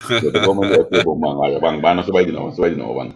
Bo ta kome bo te bon man. Waya, ban, ban, nos ta bai di nobo, nos ta bai di nobo, ban.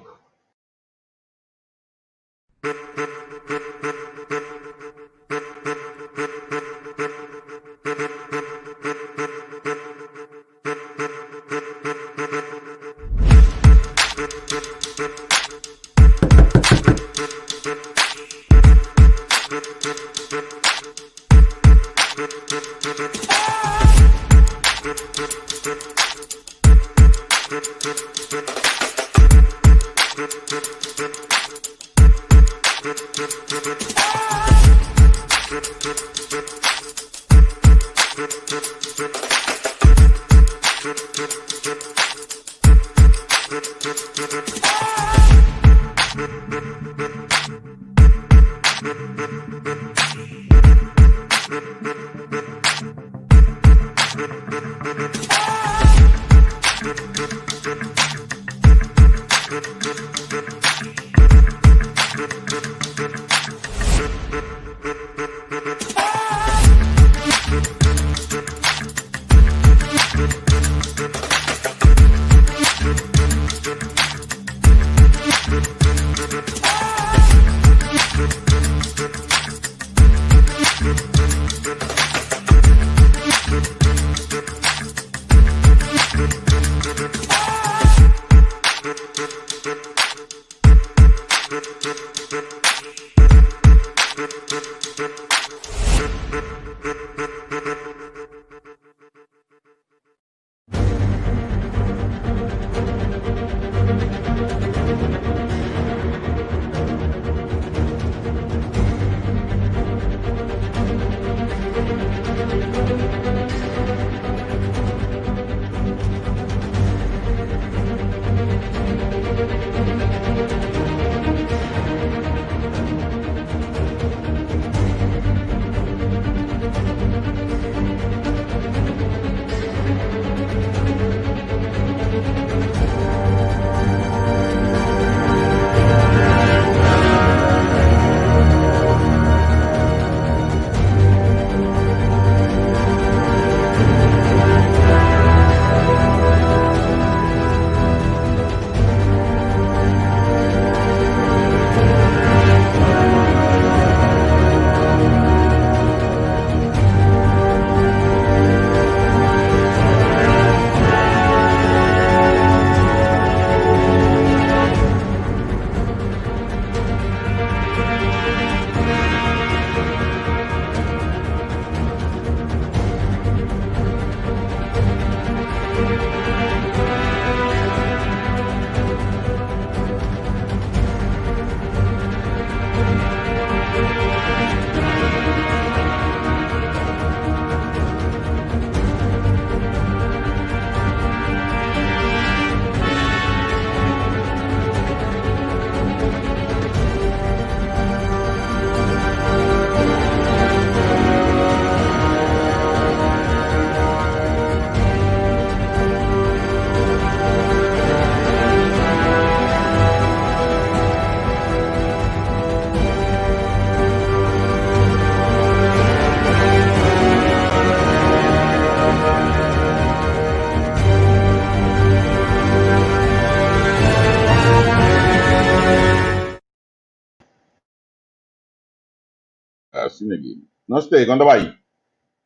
Asina aki. Nos te, kon ta bai?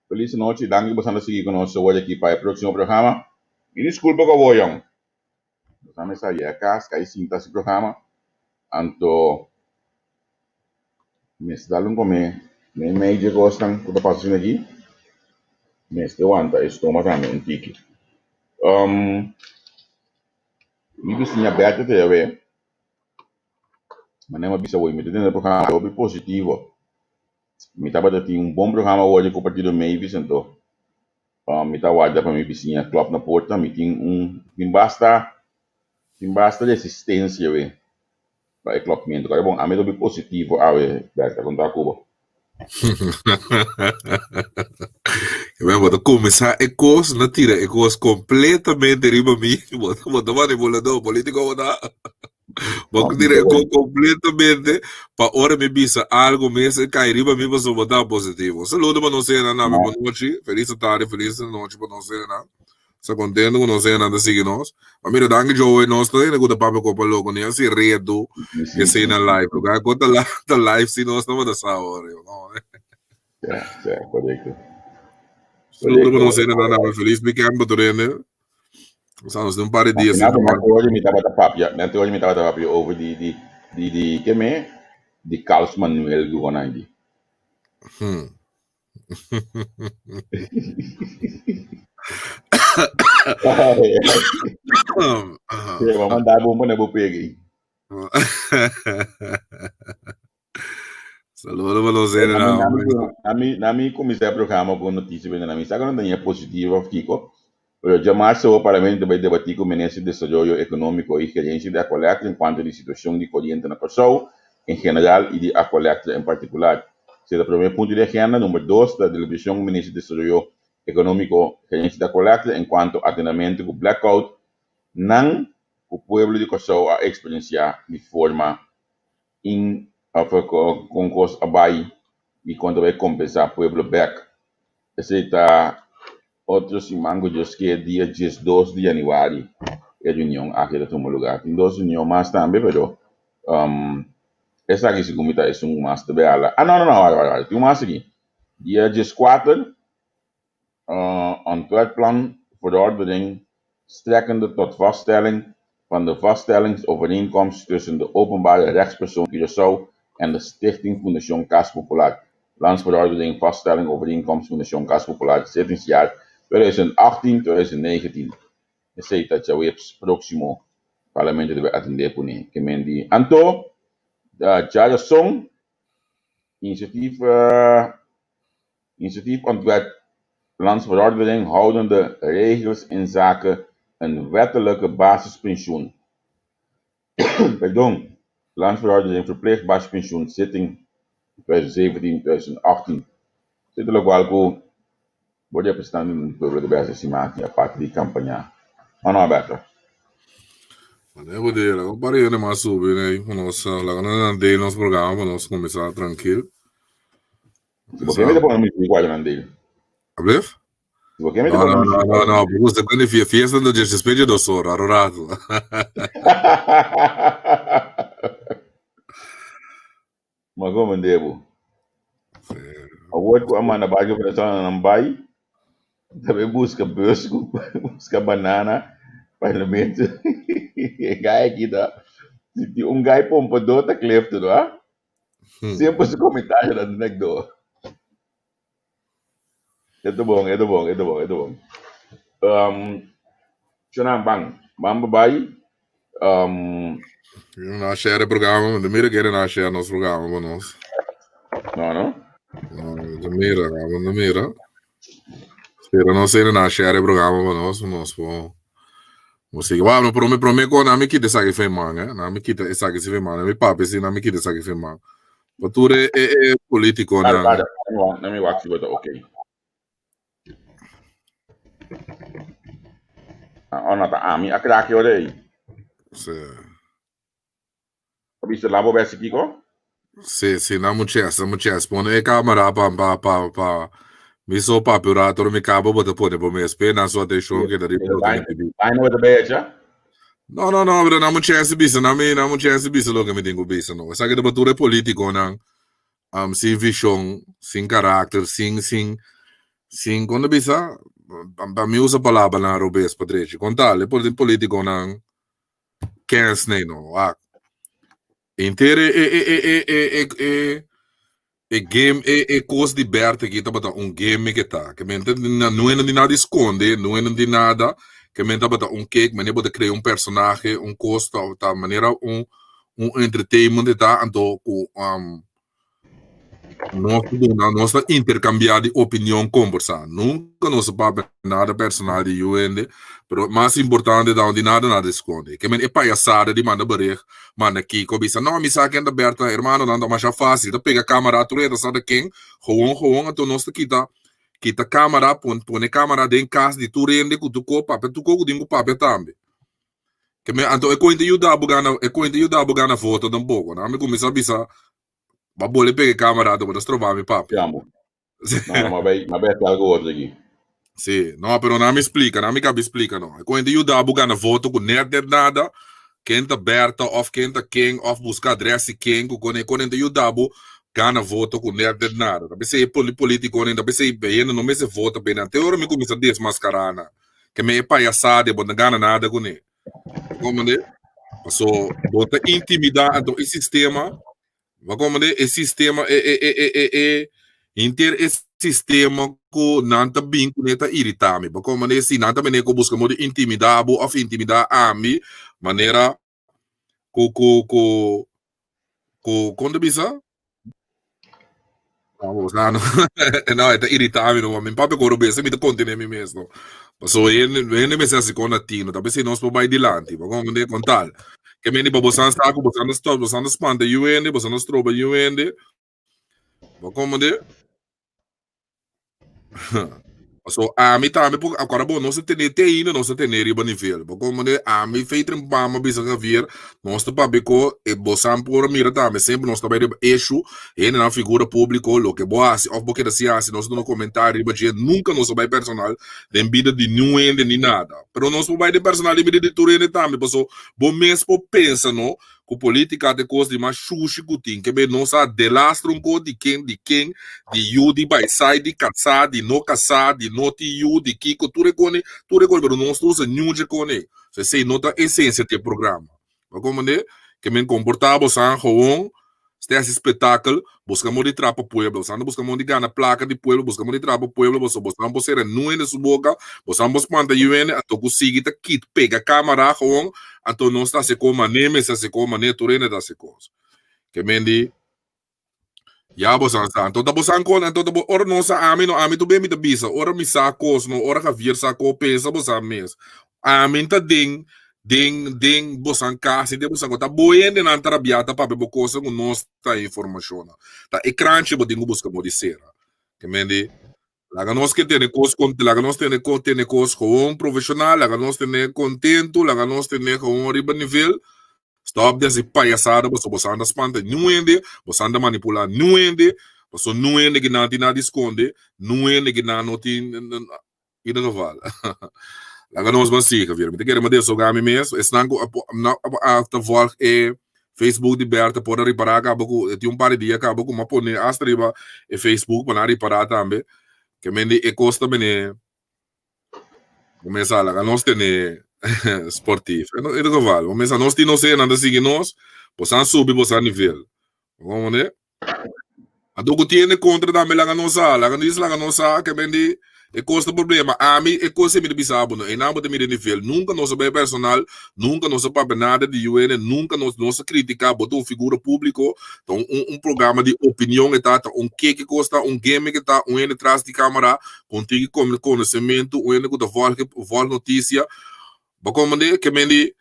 Felis nochi, danki boso a sigui ku nos awor aki pa e próksimo programa. Mi diskulpa ku awor yòn. Nos a mester yega kas, kai sinta hasi programa, anto mester dal un komé meimei dje kosnan ku ta pasa asina aki, mester wanta e stoma tambe un tiki. Mi bisiña Bertha ta yawe. Manera mi a bisa awor, mi ta tene programa hopi positivo. Mi tabata tin un bon programa awor ku partido Mavis anto mi ta warda pa mi bisiña klòp na porta. Mi tin un tin basta tin basta resistensia awe pa e klòpmentu. Kòrda bon, ami ta hopi positivo awe Bertha, kon ta ku bo? Bo ta kuminsá e kos na tira e kos kompletamente riba mi. Bo ta bo ta manipulador polítiko bo ta. Bo ta tira e kos kompletamente pa ora mi bisa algu mes e kai riba mi pasobra bo ta positivo. Saludo pa nos hendenan bon nochi. Felis tardi, felis nochi pa nos hendenan. Sa contento cu nos hendenan ta sigui nos. Ma mira, danki Joey, nos ta hende cu ta papia copa loco, ni a hasi reto esey na live. Lugar cu ta ta live si nos tabata sa awor. Ja, ja, correcto. Saludo pa nos hendenan awe. Feliz weekend pa tur hende. Nos nos tin un par di dia sin trabaho. Net hoor mi tabata papia, net hoor mi tabata papia over di di di di ke me di Carlos Manuel Gugonangi. Sí, vamos a mandar bomba na bo pegi. Saludo pa nos hende na Nami, nami kuminsá e programa ku notisia bende nami sa ku no tenía positivo of kiko, pero djamarsa o parlamento bai debatí ku Minister di Desaroyo Ekonómiko i Gerensia di Aqualectra en kuanto di situashon di koriente na Kòrsou en general i di Aqualectra en partikular. Esei ta promé punto di agenda. Number dos ta deliberashon ku Minister di Desaroyo Ekonómiko Gerensia di Aqualectra en kuanto atenamentu ku blackout nan ku pueblo di Kòrsou a eksperensiá di forma in of kon kos a bai i kon ta bai kompensá pueblo bèk. Esei ta otro siman ku Dios ke dia 12 di yanüari e reunion aki ta tuma lugá. Tin dos reunion mas tambe pero esaki segun mi ta esun mas ta bai hala. Ah no no no wara wara wara tin un mas aki dia 14 Ontwerpplan verordening strekkende tot vaststelling van de vaststellingsovereenkomst tussen de openbare rechtspersoon Curaçao en de Stichting Fundacion Cas Popular, Landsverordening vaststelling overeenkomst Fundacion Cas Popular, zittingsjaar 2018, 2019. Esei ta djaweps próksimo Parlamento debe atendé kuné. Ke men di anto djarason inisiativa Initiatief ontwerp landsverordening houdende regels inzake een wettelijke basispensioen. Pardon, landsverordening verplicht basispensioen zitting 2017, 2018. Esei ta lokual ku bo representante di pueblo ta bes hasi maki aparte di kampaña. O no, Alberto? Mane bo dela, un par di hende mas subi nei ku nos, laga nos nan dei nos programa pa nos kuminsá trankil. Si bo ke mi ta pone muzik guarda nan dei. Ablef? Si bo ke mi ta No, pone no, no, muzik no, guarda no, nan dei. bo gusta kuende fia fiesta ndo dje despues dje dos ora, aro rato. Ma como ndebo. Sí. Awor ku a manda barco venezolano nan bai, ta bai buska bus ku buska banana parlamento. E gai aki ta si tin un gai pompador ta kleftu no a. Semper su comentario ta nek door. E ta bon, e ta bon, e ta bon, e ta bon. Um, Shonan, ban, ban babai. Um, Na share programa, de mira que na share nos programa con nos. No, no. No, de mira, de mira. Pero no sé na share programa con nos, nos po. Nos sigue. Bueno, pero me prome con na mi kita esaki fe man, eh. Na mi kita esaki si fe man. Mi papi si na mi kita esaki fe man. Pa tur e, e, e politico Para, nan. para, na mi wak si bota okay. Ah, oh, no, ta ami a kraki ora ei. Sí. A visto labo besi kiko? Sí, sí, na muchas, na muchas. Pone e cámara pa, pa, pa, pa. Mi so papi un rato, mi cabo bota pone pa mi espe, na su atención que dari Pero vaina, vaina bota becha. No, no, no, pero na muchas bisa, na mi, na muchas bisa lo que mi tengo bisa, no. Esa que te bature político nan, um, sin visión, sin carácter, sin, sin, sin, cuando bisa, pa mi usa palabra na robes, Patricio. Contale, político nan, Kens nee no, wak. Inter e e e e e e e e game e e kos di Bert aki tabata un game ke ta. Ke men na no di nada esconde, no di nada. Ke men tabata un cake, manera bo ta crea un personahe, un kos ta ta manera un un entertainment ta anto ku um, Nos ta duna, nos ta intercambiá di opinion kombersá. Nunka nos a papia nada personal di yu hende, pero mas importante ta di nada nada eskonde. Ke men e payasada di manda berig, manda kiko, bisa no mi sa ken ta Berta, hermanonan ta masha fásil, ta pega kamera tur e ta sa ta ken, gewoon gewoon anto nos ta kita kita kamera pon pone kamera den kas di tur hende ku tur ko papia tur ko ku tin ku papia tambe. Ke men anto e koin ta yuda bo gana e koin ta yuda bo gana voto tampoko. Nan mi kuminsá bisa Ba bole pega e camera, bo ta stroba mi papi. Amo. No, no, ma bij, ma bij algo otro aquí. Sí, no, pero na mi splika, na mi kabi splika no. E kon yuda bo gana voto ku net net nada, ken ta Berta of ken ta ken of buska adres di ken ku kon e kon ta yuda bo gana voto ku net net nada. Ta p'esei e politikonan, ta p'esei hende no mester vota p'e nan. Te ora mi kuminsá desmaskará nan, ke mi e payasada, bo no ta gana nada kuné. Bo Paso bo ta intimidá anto e sistema. Bo komprende? E sistema, e e e e e e henter e sistema ku nan ta bin kuné ta iritá mi. Bo komprende? Si nan ta bini ku buska modo di intimidá bo òf intimidá ami manera ku ku ku ku kon ta bisa? No, no, no, e ta iritá mi no. Mi papia ku oro bes mi ta kontené mi mes no. Pasobra hende hende mester hasi kon na tino. Ta p'esei nos por bai dilanti. Bo komprende? Kon tal. Ke mende pa bosan sa ku bosan ta stop, bosan ta spanta yu hende, bosan ta stroba yu hende. Bo komprende? Paso ami tambe por akora bo nos ta tene te ainda nos ta tene riba nivel. Bo komprende? Ami fei trempama bisa Javier, nos ta papia ko e bosan por a mira tambe semper nos ta bai riba issue, hendenan figura publico, loke bo hasi of bo keda sin hasi nos ta duna comentario riba dje, nunca nos a bai personal den bida di niun hende ni nada. Pero nos por bai den personal den bida di tur hende tambe paso bo mes por pensa no ku politica ta e kos di mas shushi ku tin. Ke be nos a delastra un kos di ken di ken, di yu, di baisai, di kasá, di no kasá, di no tin yu, di kiko, tur e kos tur e kos pero nos no usa niun dje kos ei. So esei no ta esensia di e programa. Bo a komprende? Ke men komportá bosan gewoon Ste hasi spetakel, boska mo di trapa pueblo. Bosan ta buska mo di gana plaka di pueblo, buska mo di trapa pueblo, boso bosan por sera nu hende su boka, bosan por spanta yu hende, anto ku sigui ta kit pega kamara gewoon, anto nos ta hasi kos mané mester hasi kos mané tur hende ta hasi kos. Ke men di, ya bosan sa, anto ta bosan kon, anto ta bo, ora nos sa ami no, ami tur be mi ta bisa, ora mi sa kos no, ora Javier sa kos, pensa bosan mes. Ami ta den den den bosan kas den bosan ta bo hendenan ta rabia ta papia bo kosa ku nos ta informashonnan ta e kranchi bo tin ku buska bo di sera ke men di laga nos ke tene kos kon laga nos tene kos tene kos gewoon profeshonal laga nos tene kontentu laga nos tene gewoon riba nivel stop di hasi payasada pasobra bosan ta spanta niun hende bosan ta manipula niun hende pasobra niun hende ki nan tin nada di skonde niun hende ki nan no tin Ieder geval. Laga nos ban sigui, Javier. Mi ta kere ma desahoga mi mes. Esnan ku a ta volg e Facebook di Bertha por a ripará kaba ku e tin un par di dia kaba ku mi a pone asta riba e Facebook pa nan ripará tambe. Ke men di e kos ta bini kumesa laga nos tene sportief. In ieder geval, bo mesa nos tin nos hendenan ta sigui nos, bosan subi bosan nivel. Bo komprende? Anto ku tiene kontra tambe laga nos sa, laga nos laga nos sa ke men di e kos ta problema. Ami e kos mi ta bisa bo no, einan bo ta mira e nivel. Nunka nos a bai personal, nunka nos a papia nada di UN, nunka nos nos a kritika, bo ta un figura públiko, ta un un un programa di opinion e ta, ta un ke ke kos ta, un gimmick e ta, un hende tras di kamara kontigo konosementu, un hende ku ta vòlg vòlg notisia. Bo komprende? Ke men di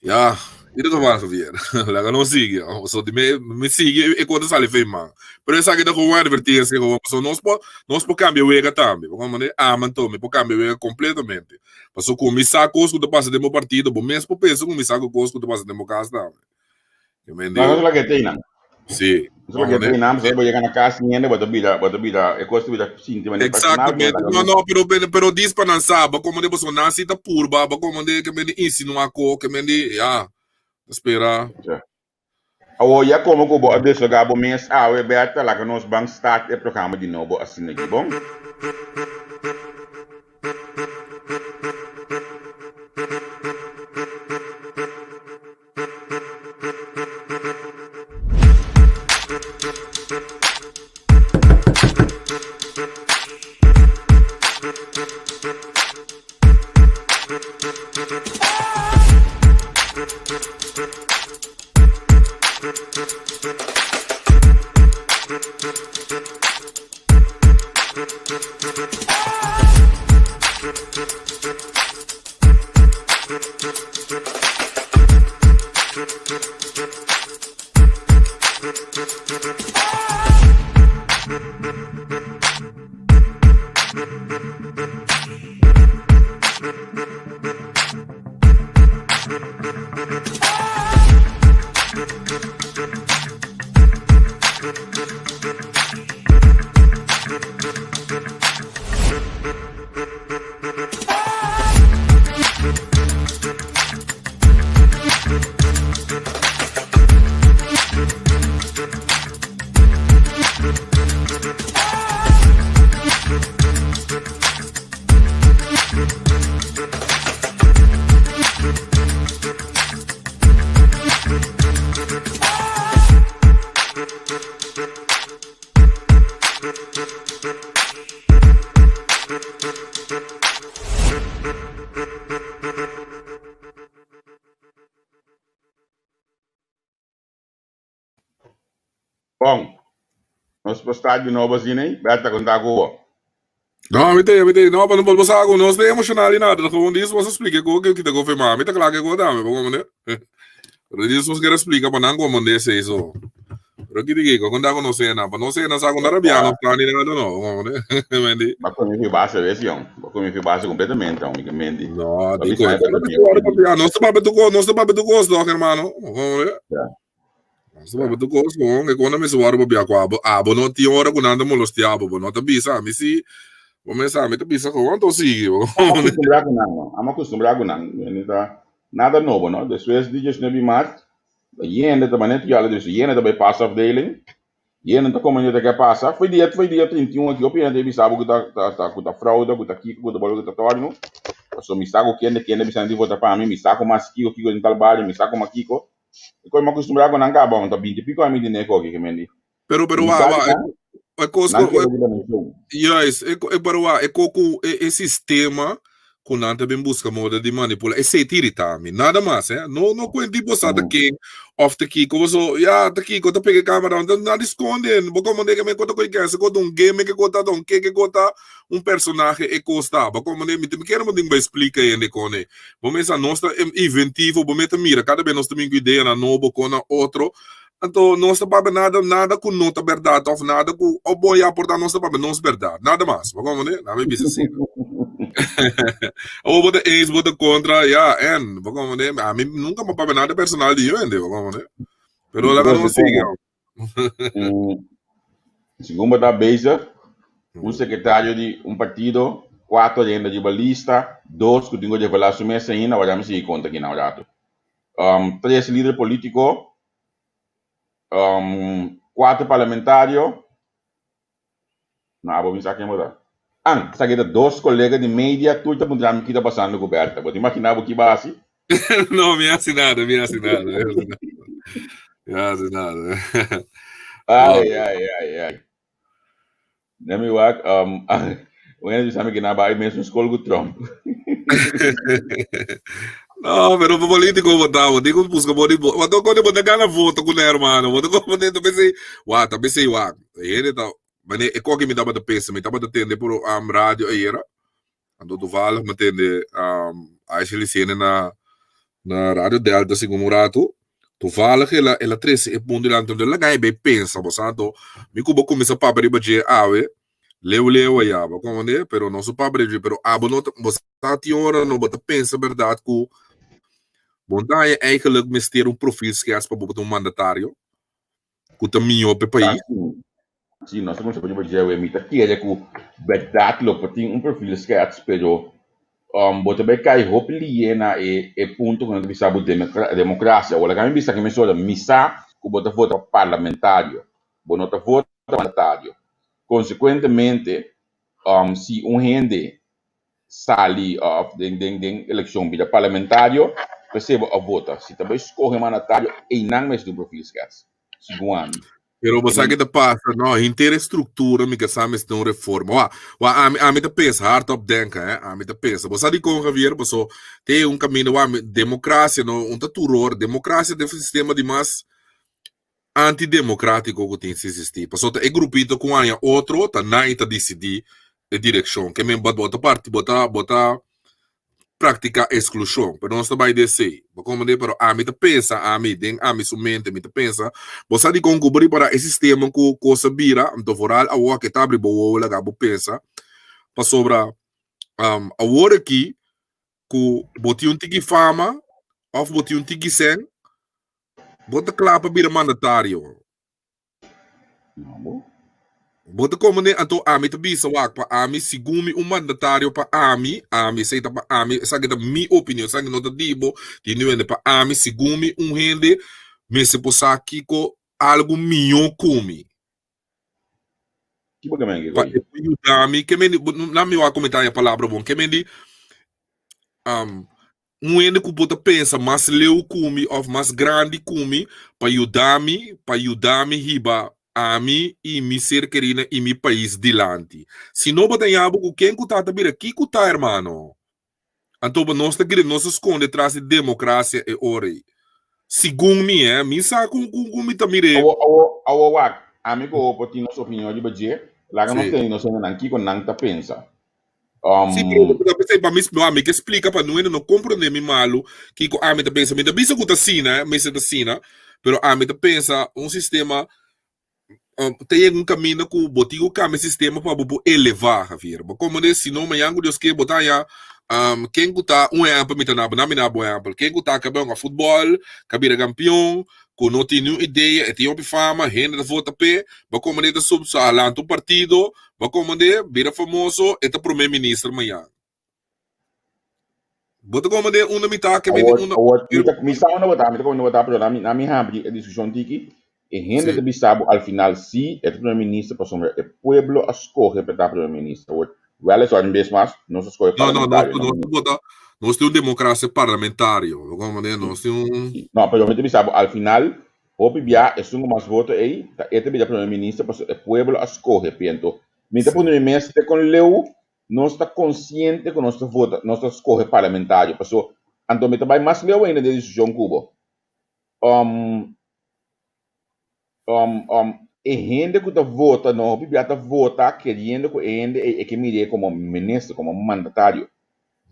Ya, i ta topa Javier. Laga nos sigui. So di me, mi sigui e kos ta sali fe man. Pero esaki ta gewoon advertencia gewoon. Paso nos por, nos por cambia wega tambe. Bo comprende? Ame anto, mi por cambia wega completamente. Paso ku mi sa kos ku ta pasa den bo partido, bo mes por pensa ku mi sa ku kos ku ta pasa den bo kas tambe. Ke men di. No, no laga te nan. Sí. No laga te nan, pasobra bo yega na kas ni hende, bo ta bira, bo ta bira, e kos ta bira sinti manera personal. Exactamente. No, no, pero, pero, pero dis pa nan sa, bo como de pasobra nan si ta purba, bo como de ke men di insinua ko, ke men di, ya, ta spera. Ja. Awor, ya como ku bo a deshoga bo mes awe, Bertha, laga nos ban start e programa di nobo asina aki, bon? Bon, nos por start di nobo asina ei? Berta, kon ta ku bo? No, mi te, mi te, no, pa no bo sa ku nos ta emocional ni nada, gewoon dis nos a splika ku ke kita konfirmá, mi ta kla ke ko tambe, bo komprende? Pero dis nos kere splika pa nan komprende esei so. Pero kiti kiko, kon ta ku nos ena, pa nos ena sa ku na rabia nos ta ni nada no, bo komprende? Mendi. Ba komi fi base ves yon, ba komi fi base kompletamente yon, mi ke mendi. No, di ko, nos ta papia tu kos, nos ta papia tu kos dòk hermano, bo komprende? Ja. Nos ta papia tu kos bon, e kona mester wòrdu papia ku abo, abo no tin ora ku nan ta molestia abo, bo no ta bisa, ami si, bo mes ami ta bisa ku anto sigui. Amo akustumbrá ku nan, no, amo akustumbrá ku nan, mi ta nada nobo, no, despues di diesnuebe di mart, yende ta manera ku yòlda di yende ta bai pasafdeling, yende ta kome yende ta ke pasa, foi dia foi dia 31 aki, hopi hende ta bisa bo ku ta ta ku ta fraude, ku ta kiko, ku ta bòlbe, ku ta tòrnu, pasobra mi sa ku kende kende bisa nan di vota pa mi, mi sa ku mas kiko kiko den tal bario, mi sa ku mas kiko. E kos mi acostumbrá ku nan kaba, un ta binti piko ami di neko aki ke mendi. Pero pero Mi wa sa wa di nan, e kos nan ku keda riba mi show. Juist, e e pero wa e ko ku e e sistema ku nan ta bin buska moda di manipula esei ta irita mi, nada mas eh. No no kuenti bo sa ta ken of ta kiko paso ya ta kiko ta pega e kamera nan ta skonde bo komo ke men ko ta koy kense ko ta un game ke ko ta ta un ke ke ko ta un personahe e kos ta bo komo mi ta kere bo tin bai splika hende kone. Bo mester nos ta inventivo, bo mester mira kada bes nos ta bin ku ideanan nobo kon na otro. Anto nos ta papia nada nada ku no ta bèrdat òf nada ku òf bon ya por ta nos ta papia nos bèrdat, nada mas. Bo komprende? Nan mi bisa asina. Awor bo ta eens, bo ta kontra, ya, en, bo komprende? Ami nunka bo papia nada personal di yu hende, bo komprende? Pero laga nos sigui. Segun bo ta bezig, un sekretario di un partido, kuater hende riba lista, dos ku tin ku revelá su mes ainda, wak mi sigui konta aki na un ratu. Tres lider polítiko, kuater parlamentario, no abo mi sa ken bo ta. An, esaki ta dos kolega di media, tur ta puntra mi ki ta pasando ku Bertha. Bo ta imaginá bo ki bo a hasi? No, mi a hasi nada, mi a hasi nada, mi a hasi nada. Mi a hasi nada. Ai, ai, ai, ai. Let me wak, un hende bisa mi ki nan bai mesun skol ku Trump. No, pero pa político bo ta, bo tin ku buska bo di bo. Bo ta konde bo ta gana voto ku nan hermano. Bo ta konde ta pensei, wa, ta pensei wak. Hende ta, mane e koki mi tabata pensa, mi tabata tende por radio ayera. Anto toevallig mi tende Ashley Sene na na Radio Delta segun un ratu. Toevallig el a el a trese e punto dilanti anto el a laga e bay pensa bo sa anto mi ku bo kuminsa papia riba dje awe leu leu aya bo komprende pero nos a papia riba dje pero abo no ta bo sa tin ora no bo ta pensa berdad ku bo no ta haña eigenlijk mester un profielschets pa bo por ta un mandatario ku ta mihó pa e pais. Sí, nos ta kuminsá pone dje mi ta kere ku bèrdat lo por tin un profielschets, pero bo ta bai kai hopi lié na e e punto ku nan ta bisa bo demokrasia. Awor laga mi bisa aki mesora, mi sa ku bo ta vota pa parlamentario, bo no ta vota pa mandatario. Konsekuentemente, si un hende sali of den den den elekshon bira parlamentario, p'esei bo a vota. Si ta bai skohe mandatario, einan mester tin un profielschets, segun ami. Pero bo sa ke ta pasa, no, henter e struktura mi ke sa mester un reforma. Wa, wa ami ami ta pensa hardop denken, eh, ami ta pensa. Bo sa dikon Javier, paso te un kaminda wa mi demokrasia no un ta tur ora, demokrasia ta e sistema di mas antidemokratiko ku tin existi. Paso ta e grupito ku haña otro ta nan i ta disidí e direkshon. Ke men bo ta parti bo ta bo ta praktiká eksklushon, pero nos ta bai di esei. Bo komprendé? Pero ami ta pensa, ami, den ami su mente, mi ta pensa, bo sa dikon ku bo ripará e sistema ku kos a bira, anto vooral awor ke ta abri bo wowo laga bo pensa, pasobra awor aki ku bo tin un tiki fama òf bo tin un tiki sèn, bo ta kla pa bira mandatario. Bo ta komprende? Anto ami ta bisa wak pa ami, segun mi un mandatario pa ami, ami, esei ta pa ami, esaki ta mi opinion, esaki no ta di bo, di niun hende, pa ami, segun mi un hende mester por sa kiko algu mihó ku mi. Ki bo ke men Pa e por yuda mi, ke men di, na mi wak komentá e palabra bon, ke men di, Un hende ku bo ta pensa mas leu ku mi òf mas grandi ku mi pa yuda mi, pa yuda mi hiba ami i mi ser kerina i mi pais dilanti. Si no bo ta ña bo ku ken ku ta ta bira ki ku ta hermano. Anto bo nos ta grita nos ta skonde tras di demokrasia e ora ei. Segun mi eh, mi sa ku ku mi ta mir'é. Awo awo awo wak. Ami ku bo por tin nos opinion riba dje, laga nos tende nos hendenan kiko nan ta pensa. Sí, pero bo ta pensa pa mi, no, ami ke splika pa nuende no komprende mi malu kiko ami ta pensa. Mi ta bisa ku ta asina, mester ta asina, pero ami ta pensa un sistema ta yega un kaminda ku bo tin ku kambia sistema pa bo por elevá, Javier. Bo komprende? Si no, mañan ku Dios ke bo ta haña ken ku ta un ehèmpel mi ta na bo, na mi na bo ehèmpel, ken ku ta kaba hunga futbòl, ka bira kampion, ku no tin niun idea, e tin hopi fama, hende ta vota p'e, bo komprende ta sub sa lanta un partido, bo komprende bira famoso, e ta prome minister mañan. Bo ta komprende unda mi ta ke Awor, unda awor, mi ta, mi sa unda bo ta, mi ta komprende unda bo ta, pero na mi, na mi habri e diskushon tiki, e hende ta bisa bo al final si e ta prome minister pasobra e pueblo a skohe pa e ta prome minister. Awor, wèliswaar un bes mas, nos a skohe No, no, nos, parlamentario, no nos ta minister. vota, nos tin un demokrasia parlamentario, bo komprende? Nos tin un. Sí. No, pero mi ta bisa bo al final, hopi bia esun ku mas voto ei, ta e ta bira prome minister pasobra e pueblo a skohe p'e. Anto, mi ta pone mi mes te kon leu Nos ta konsiente ku nos ta vota, nos ta skohe parlamentario, paso anto mi ta bai mas leu ainda den diskushon ku bo. Um, um, um, e hende ku ta vota, no hopi bia ta vota keriendo ku e hende ei e ke mir'é komo minister, komo mandatario.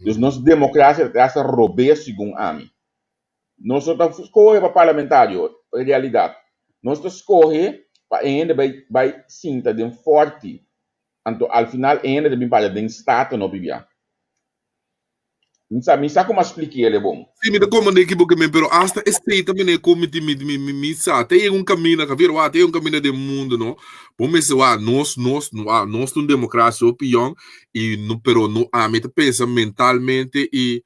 Dus nos demokrasia ta hasta robes segun ami. Nos no ta skohe pa parlamentario, en realidat. Nos ta skohe pa e hende bai bai sinta den fòrti Anto al final e hende ta bin papia den Staten no bibia. Mi sa mi sa como a splikiel e bon. Sí, mi ta komprendé ekibokemen, pero asta esei ta mene ku mi mi mi mi mi sa. Ta yega un kaminda, Javier, wak, ta yega un kaminda den mundu, no? Bo mester wak, nos, nos, wak, nos ta un demokrasia hopi yòn, i no, pero no, ami ta pensa mentalmente i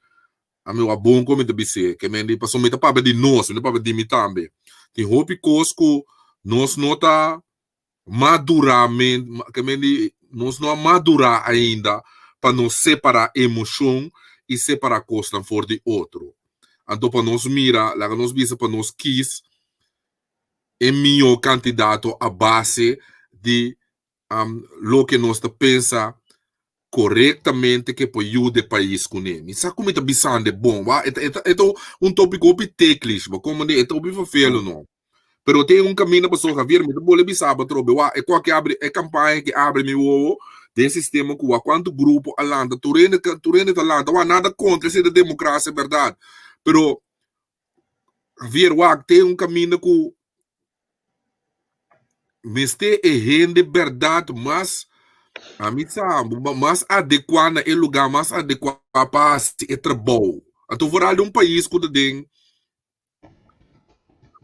ami wak bon ku mi ta bis'é, ke men di, pasobra mi ta papia di nos, mi ta papia di mi tambe. Tin hopi kos ku nos no ta madurá men, ke men di nos no a madurá ainda pa nos separá emoshon i separá kosnan for di otro. Anto pa nos mira, laga nos bisa pa nos kis e mihó kandidato a base di loke nos ta pensa korektamente ke por yuda e pais kuné. Mi sa ku mi ta bisando e bon, wak, e ta e ta e ta un tópiko hopi teklish, bo komprendé, e ta hopi vervelo no. Pero tin un kaminda pasobra Javier, mi ta bole bisa bo atrobe, wak, e kua ke abri e kampaña ke abri mi wowo den sistema ku wak kuantu grupo a lanta, tur hende tur hende ta lanta, wak, nada kontra esei ta demokrasia bèrdat, pero Javier, wak, tin un kaminda ku Mester e hende berdad mas, ami sa, mas adecua na e lugar mas adecua pa haci e trabou. Anto vooral den un pais cu ta den,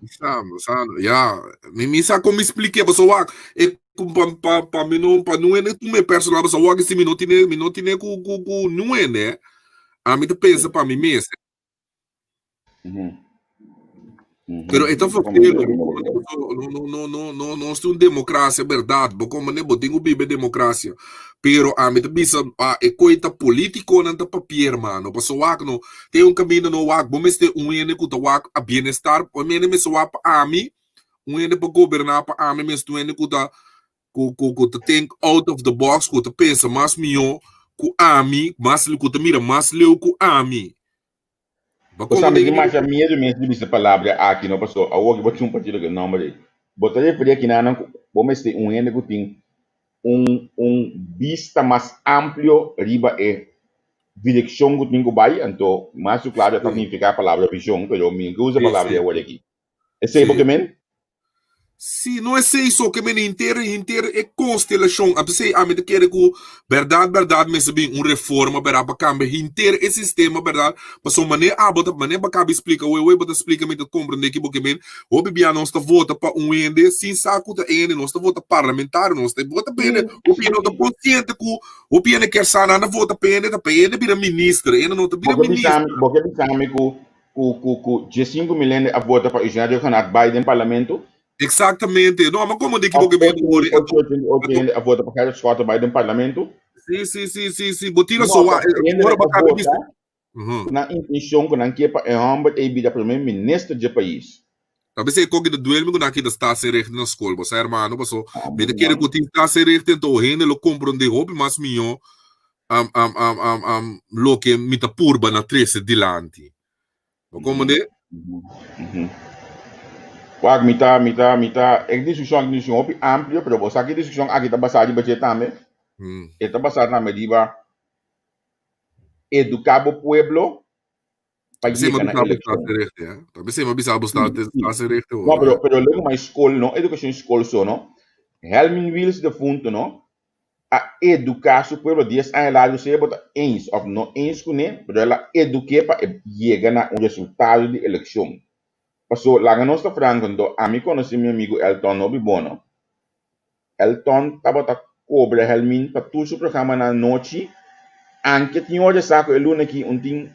mi sa, mi sa, ya, mi mi sa con mi spliké, pasobra wak, e pa pa pa mi no pa no hende tuma e personal, pasobra wak si mi no tine mi no tine cu cu cu niun hende, ami ta pensa pa mi mes. Pero e ta vervelend, no, no, no, no, no, nos tin un democracia berdad, bo comprende, bo tin ku biba e democracia. Pero ami ta bisa, ah, e koe ta politiconan ta papia, hermano, paso wak no, tin un caminda no wak, bo mester un hende ku ta wak a bienestar, un hende mester wak pa ami, un hende pa goberna pa ami, mester un hende ku ta ku ku ku ta think out of the box, ku ta pensa mas mihó ku ami, mas ku ta mira mas leu ku ami. Bo Bo sa komprende mi tin ki mi masha miedu mes di bisa palabra aki no paso awor ki bo tin un partido ku e nomber ei. Bo ta referí akinanan ku bo mester un hende ku tin un un bista mas amplio riba e direkshon ku tin ku bai, anto mas ku klaro ta Sí, nifiká palabra vishon, pero mi no ke usa sí, palabra sí. ei awor aki. Esei bo Sí. ke men? Sí, no esei so ke men henter henter e konstelashon. A p'esei ami ta kere ku bèrdat bèrdat mester bin un reforma bèrdat pa kambia henter e sistema bèrdat pasobra manera abo ta manera bo kaba di splika wei wei bo ta splika mi ta komprende ki bo ke men. Hopi bia nos ta vota pa un hende sin sa ku ta e hende nos ta vota parlamentario nos ta vota pa hende hopi hende no ta konsiente ku hopi hende kier sa nan ta vota pa hende ta pa hende bira minister hende no ta Bo bira ke bisa minister. mi bo ke bisa mi ku ku ku ku diesinku mil hende a vota pa Eugenio Rhuggenaath bai den parlamento. Exactamente. No, ma como de Of equivoque me ori 8808 hende a vota pa Gerrit Schotte bai den parlamento. Sí, sí, sí, sí, sí. Bo tira No, so ta hende ora ta ba cabe vota ku nan intencion ku nan ke pa e homber ei bira primer minister dje pais. Ta bes e koki ta duerme ku nan kita staatsrecht na skol. Bo sa hermano, paso Ah, mi ta kere ku tin staatsrecht ento hende lo comprende hopi mas miyo am am am am am loke mi ta purba na trese dilanti. Bo comprende? Wak, mi ta, mi ta, mi ta, e diskushon aki ta un diskushon hopi amplio, pero bo sa ki diskushon aki ta basá riba dje tambe? E ta basá tambe riba eduká bo pueblo pa yega na elekshon. No, pero, pero luego mas skol, no edukashon skol so, no. Helmin Wiels defunto, no, a eduká su pueblo dies aña largu, sea bo ta eens òf no eens kuné, pero el a eduk'é pa e yega na un resultado di elekshon. Paso, laga nos ta franko, anto ami konosé mi amigu Elton hopi bon, no. Elton tabata kobra Helmin pa tur su programanan anochi, anke tin ora sa ku e luna aki un tin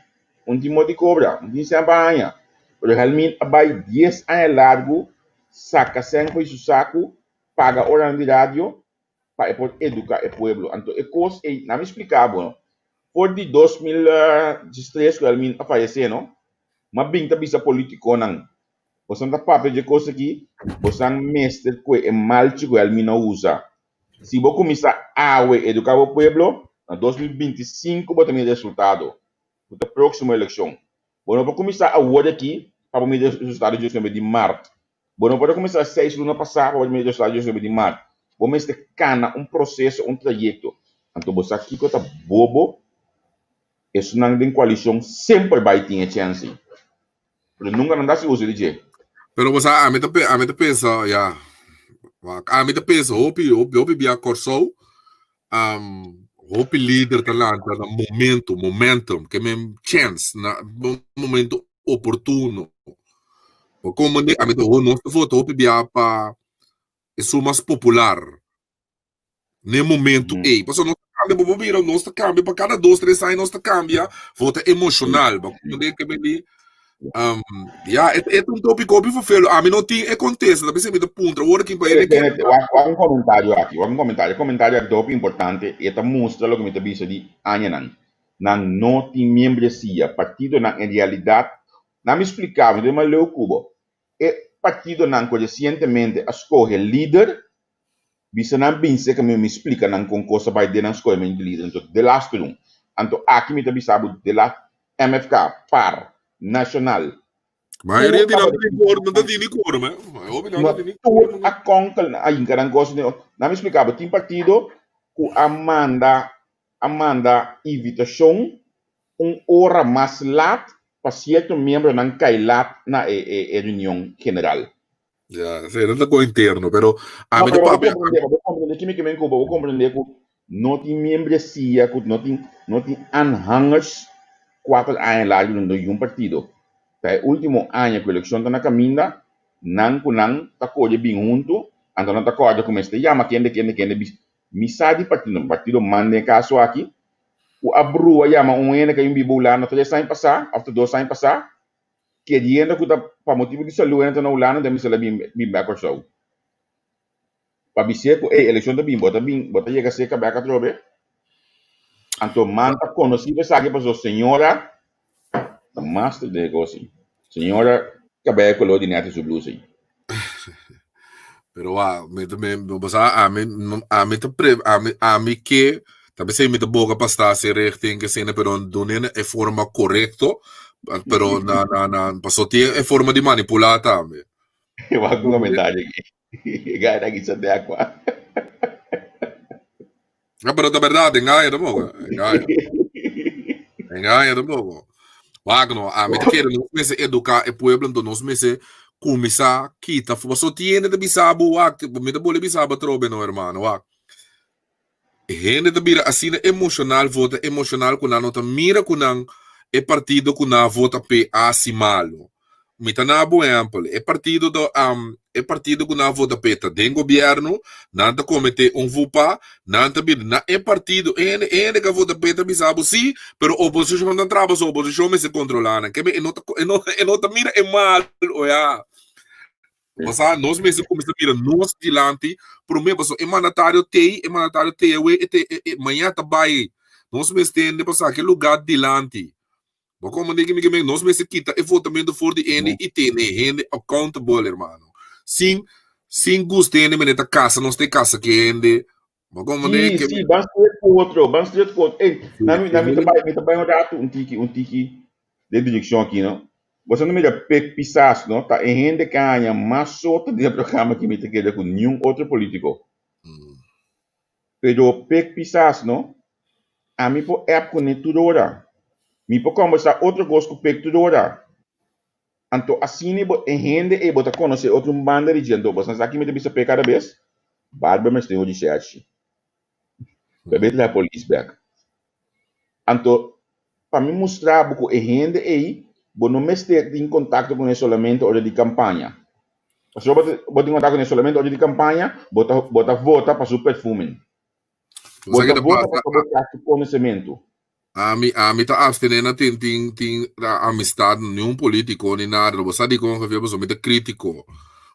un tin moti kobra, un tin sèn pa haña. Pero Helmin a bai dies aña largu saka sèn for di su saku, paga oranan di radio pa e por eduká e pueblo. Anto e kos ei, na mi splika bo, no, for di 2013 ku Helmin a fayesé, no, m'a bin ta bisa politikonan, Bosan ta papia dje kos aki, bosan mester kue e malchi ku Helmin a usa. Si bo kuminsá awe eduká bo pueblo, na 2025 bo ta mira resultado, ku ta próksimo elekshon. Bo no por kuminsá awor aki pa bo mira resultado dje nuebe di mart. Bo no por a kuminsá seis luna pasá pa bo mira resultado dje nuebe di mart. Bo mester kana un proseso, un trayekto. Anto bo sa kiko ta bobo? Esunnan den koalishon semper bai tin e chèns ei. Pero nunca nan ta haci uso di dje. Pero bo sa, ami ta ami ta pensa, ya, wak, ami ta pensa hopi, hopi, hopi bia Kòrsou, hopi lider ta lanta na momento, momentum, ke men chèns, na momento oportuno. Bo komprende? Ami ta nos ta vota hopi bia pa esun mas popular. Ne momento ei. Pasobra nos ta cambia, bo por mira, nos ta cambia pa cada dos, tres aña nos ta cambia, vota emocional. Bo comprende ke mi um, ya, e, e un tópico hopi vervelo. Ami no tin e contesta, ta pensei mi ta puntra ora ki pa Kenneth, Kenneth, wak, wak un comentario aki, wak un comentario. E comentario aki ta hopi importante, e ta mustra loke mi ta bisa di añanan. Nan no tin membresia, partidonan en realidad, nan mi splica bo, mi ta mas leu ku bo. E partidonan ku resientemente a skohe lider, bisa nan bin serka mi, mi splika nan kon kos a bai den nan skohementu di lider. Anto de lastu un. Anto aki mi ta bisa bo de la MFK, par, Nacional, Mayoria tur di nan tabata tin kor, no ta tini kor, me. Hopi nan No, ta tini tur kor. a konkel a hinka nan kos den otro. Nan mi splika bo, tin partido ku a manda a manda invitashon un ora mas lat pa sierto miembronan kai lat na e e reunion general. Ya, sí, no ta ko interno, pero a No, mi ta pero bo papia. comprende, bo comprende kimi kimen ku bo comprende ku no tin membresia, ku no tin no tin aanhangers 4 aña largu den un partido. Ta e último aña ku elekshon ta na kaminda, nan ku nan ta kore bin huntu, anto nan ta kòrda ku mester yama kende kende kende bis mi sa di partido, partido man den e kaso aki, ku a brua yama un hende ku a bin biba Hulanda 3 aña pasá òf ta 2 aña pasá, keriendo ku ta pa motibu di salú hende ta na Hulanda den mester a bin bin bèk Kòrsou. Pa bis'é ku ey elekshon ta bin bo ta bin bo ta yega serka bèk atrobe. Anto man ta konosí pa esaki pasobra señora ta master den e kos ei. Señora kabei koló di nèt su blusa ei. Pero wa, mi ta mi bo sa ami ami ta pre ami ami ke ta p'esei mi ta boga pa sta haci richting asina pero dun'e na e forma korekto pero na na na paso tin e forma di manipulá tambe. Wak un komentario aki. E gana aki sa de akwa. No, pero ta berdad, engaña tampoco. Engaña. Engaña tampoco. Wak no, ami ta kere nos mester educa e pueblo, entonces nos mester cuminsa kita. Paso tiene ta bisa bo wak, mi ta bole bisa bo atrobe no hermano, wak. Hende ta bira asina emocional, vota emocional cu nan no ta mira cu nan e partido cu nan a vota p'e a haci malo. Mi ta na bo ehempel, e partido do e partido cu nan a vota p'e ta den gobierno, nan ta comete un vupa, nan ta bira na e partido, e hende e hende cu a vota p'e ta bisa bo si, pero oposicion ta traba so oposicion mester controla nan. Keme e no ta e no e no ta mira e malo ya. Pasá nos mester kuminsá mira nos dilanti promé pasobra e mandatario t'ei, e mandatario t'ei awe, e te e mañana ta bai. Nos mester hende pasá ke lugá dilanti. Bo komprendé ke mi ke men? Nos mester kita e votamentu for di hende i tene hende accountable, hermano. Sin sin gusta hende mene ta kasa, nos ta e kasa ke hende. Bo komprendé Sí, ke sí, ban straight ku otro, ban straight ku otro. Ey, na mi, na mi ta bai, mi ta bai un ratu un tiki, un tiki den direkshon aki, no? Boso no mira Pik Pisas no ta e hende ke a haña mas soto den e programa ki mi ta kere ku niun otro politiko. Pero Pik Pisas no, ami por app kuné tur ora. Mi por kombersá otro kos ku Pik tur ora. Anto asina bo e hende ei bo ta konosé otro un banda di dje. Anto boso no sa ki mi ta bisa Pik kada bes? Barba mester hoji shershi. Bebé traha polis bek. Anto, pa mi mustra bo ku e hende ei, bo no mester tin kontakto kuné solamente ora di kampaña. Pasobra bo bo tin kontakto kuné solamente ora di kampaña, bo ta bo ta vota pa su perfumen. Bo Bo sa ke ta ta vota pasa? pasobra bo ta su konosementu. Ami ta abstené na tin tin tin amistad niun politico ni nada. Bo sa dikon Javier pasobra mi ta critico.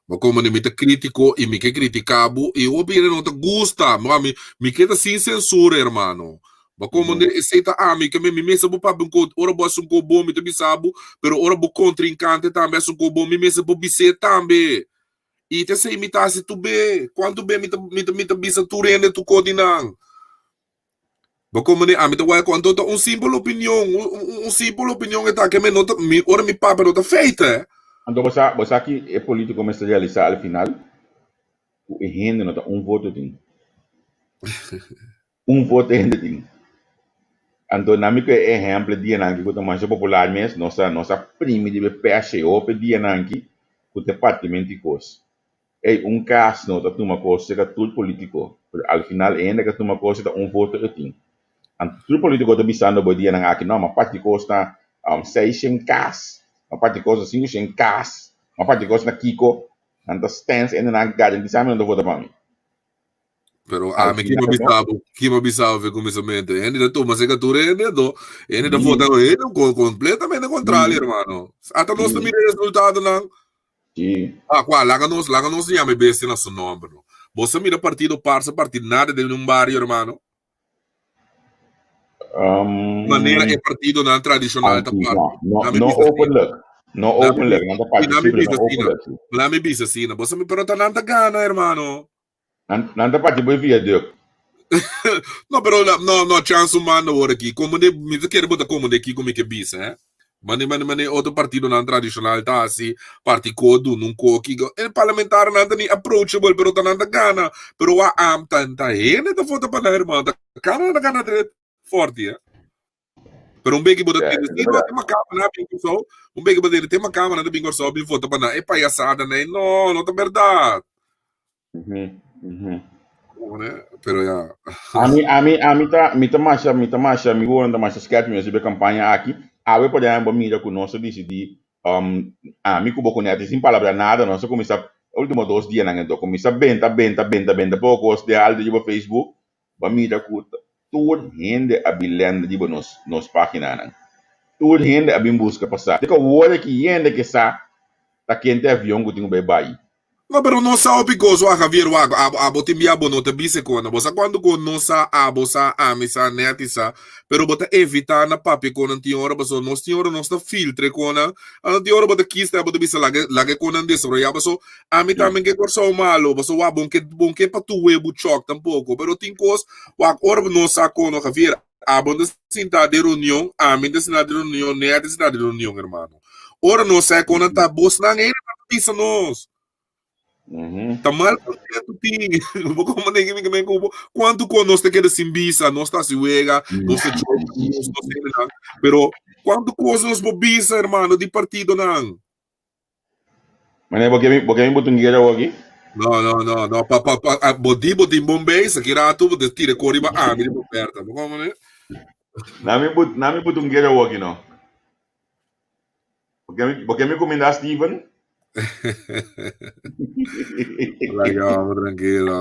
Bo como mi ta critico y mi ke critica bo y hopi hende no ta gusta. Bo mi mi ke ta sin censura hermano. Bo como esey ta ami ke mi mester bo papia un ko ora bo haci un ko bon mi ta bisa bo pero ora bo contrincante tambe haci un ko bon mi mester por bis'é tambe. Y ta esey mi ta haci tur be. Cuanto be mi ta mi ta mi ta bisa tur hende tur ko di nan. Bo komprende? Ami ta wak anto ta un simpel opinion, un simpel opinion e ta ke mi no ta, mi ora mi papia no ta feita eh. Anto bo sa, bo sa ki e politico mester realisa al final? Ku e hende no ta un voto tin. Un voto e hende tin. Anto na mi ku e ehempel dianan aki ku ta masha popular mes, nos a nos a primi riba e pesha e hopi dianan aki ku ta e partimento di kos. Ey, un cas no ta tuma cos cerca tur politico, pero al final e hende ca tuma cos ta un voto e tin. Anto tur politico ta bisando bo e dianan aki, no, ma parti cos na seishen cas, ma parti cos na cincoshen cas, ma parti cos na kico, nan ta stens e hendenan garantisa mi nan ta vota pa mi. Pero Al ami kima final no. bisa bo, kima bisa bo fe kuminsamentu. Hende ta tuma cerca tur hende, anto hende ta vota hende completamente contrario, hermano. Ata nos ta mira e resultadonan. Sí. Ah, kua? Laga nos, laga nos yama e bestia na su nomber, no. Bo sa mira partido par sa parti nada den un bario, hermano? Manera e partidonan tradicional ta Anti, parti. no, no, Lami no bisa asina. openlijk. No Lami openlijk. bisa, Nan ta parti lami sí, pero bisa no asina. openlijk. Sí. Lami bisa asina. Bo sa mi, pero ta nan ta gana, hermano. Nan, nan ta parti bo e viaduct. No, pero la, no, no, chance humano awor aki. Como de, mi ta kere bo ta como de kiko mi ke bisa, eh? Mane, mane, mane otro partidonan tradicional ta hasi, parti ko duna un ko kiko. E parlamentarionan ta ni approachable, pero ta nan ta gana. Pero wa am ta, ta hende ta vota pa nan, hermano. Ta kana nan ta gana dre forti, eh? Pero un beki bo ta Ja, tende, es si no, verdad. te makama na bin Kòrsou, un beki bo ta tende, te makama na bin Kòrsou bin vota pa nan. E payasada nei, no, no ta bèrdat. Pero ya. Ami, ami, ami ta, mi ta masha, mi ta masha, mi wowo ta masha skerp mi riba e kampaña aki. Awe por ehempel mira ku nos a disidí, um, ami ku bo ku Netty sin palabra nada, nos a kuminsá e último dos dianan anto, kuminsá benta, benta, benta, benta poko kos den alto riba Facebook, bo mira ku tur hende a bin lenda riba nos, nos páginanan. Tur hende a bin buska pa sa. Te ku awor aki hende ke sa ta kente avion ku tin ku bai bai. No, pero no sa hopi cos wak, Javier, wak, abo, abo tin bia bo no ta bisa con nan. Bo sa cuando cu no sa, abo sa, ami sa, Netty sa, pero bo ta evita na papia con nan tin ora, pasobra nos tin ora nos ta filtra con nan, anto tin ora bo ta kista bo ta bisa laga, laga e con nan desaroya, pasobra ami tambe ke Corsou malo, pasobra wak, bon ke, bon ke pa tur webu chok tampoco, pero tin cos, wak, ora bo no sa con no, Javier, abo no ta sinta den reunion, ami ta sinta den reunion, Netty ta sinta den reunion, hermano. Ora nos sa kon nan ta bosnan ei nan ta bisa nos. Ta mal kontentu tin. Bo komo den mi men kubo. Kuantu kon nos ta keda sin bisa, nos ta hasi wega, nos ta joke, nos nos hendenan. Pero kuantu kos nos por bisa, hermano, di partidonan? Mane, bo ke mi, bo ke mi butunguera awor aki? No, no, no, no. Pa, pa, pa, ah, bo di bo tin bon beis, aki ratu bo ta tira kor riba ami riba Berta. Bo komo ne? Na mi but, na mi butunguera awor aki no. Bo ke mi kumindá Steven? Laga amo tranquilo.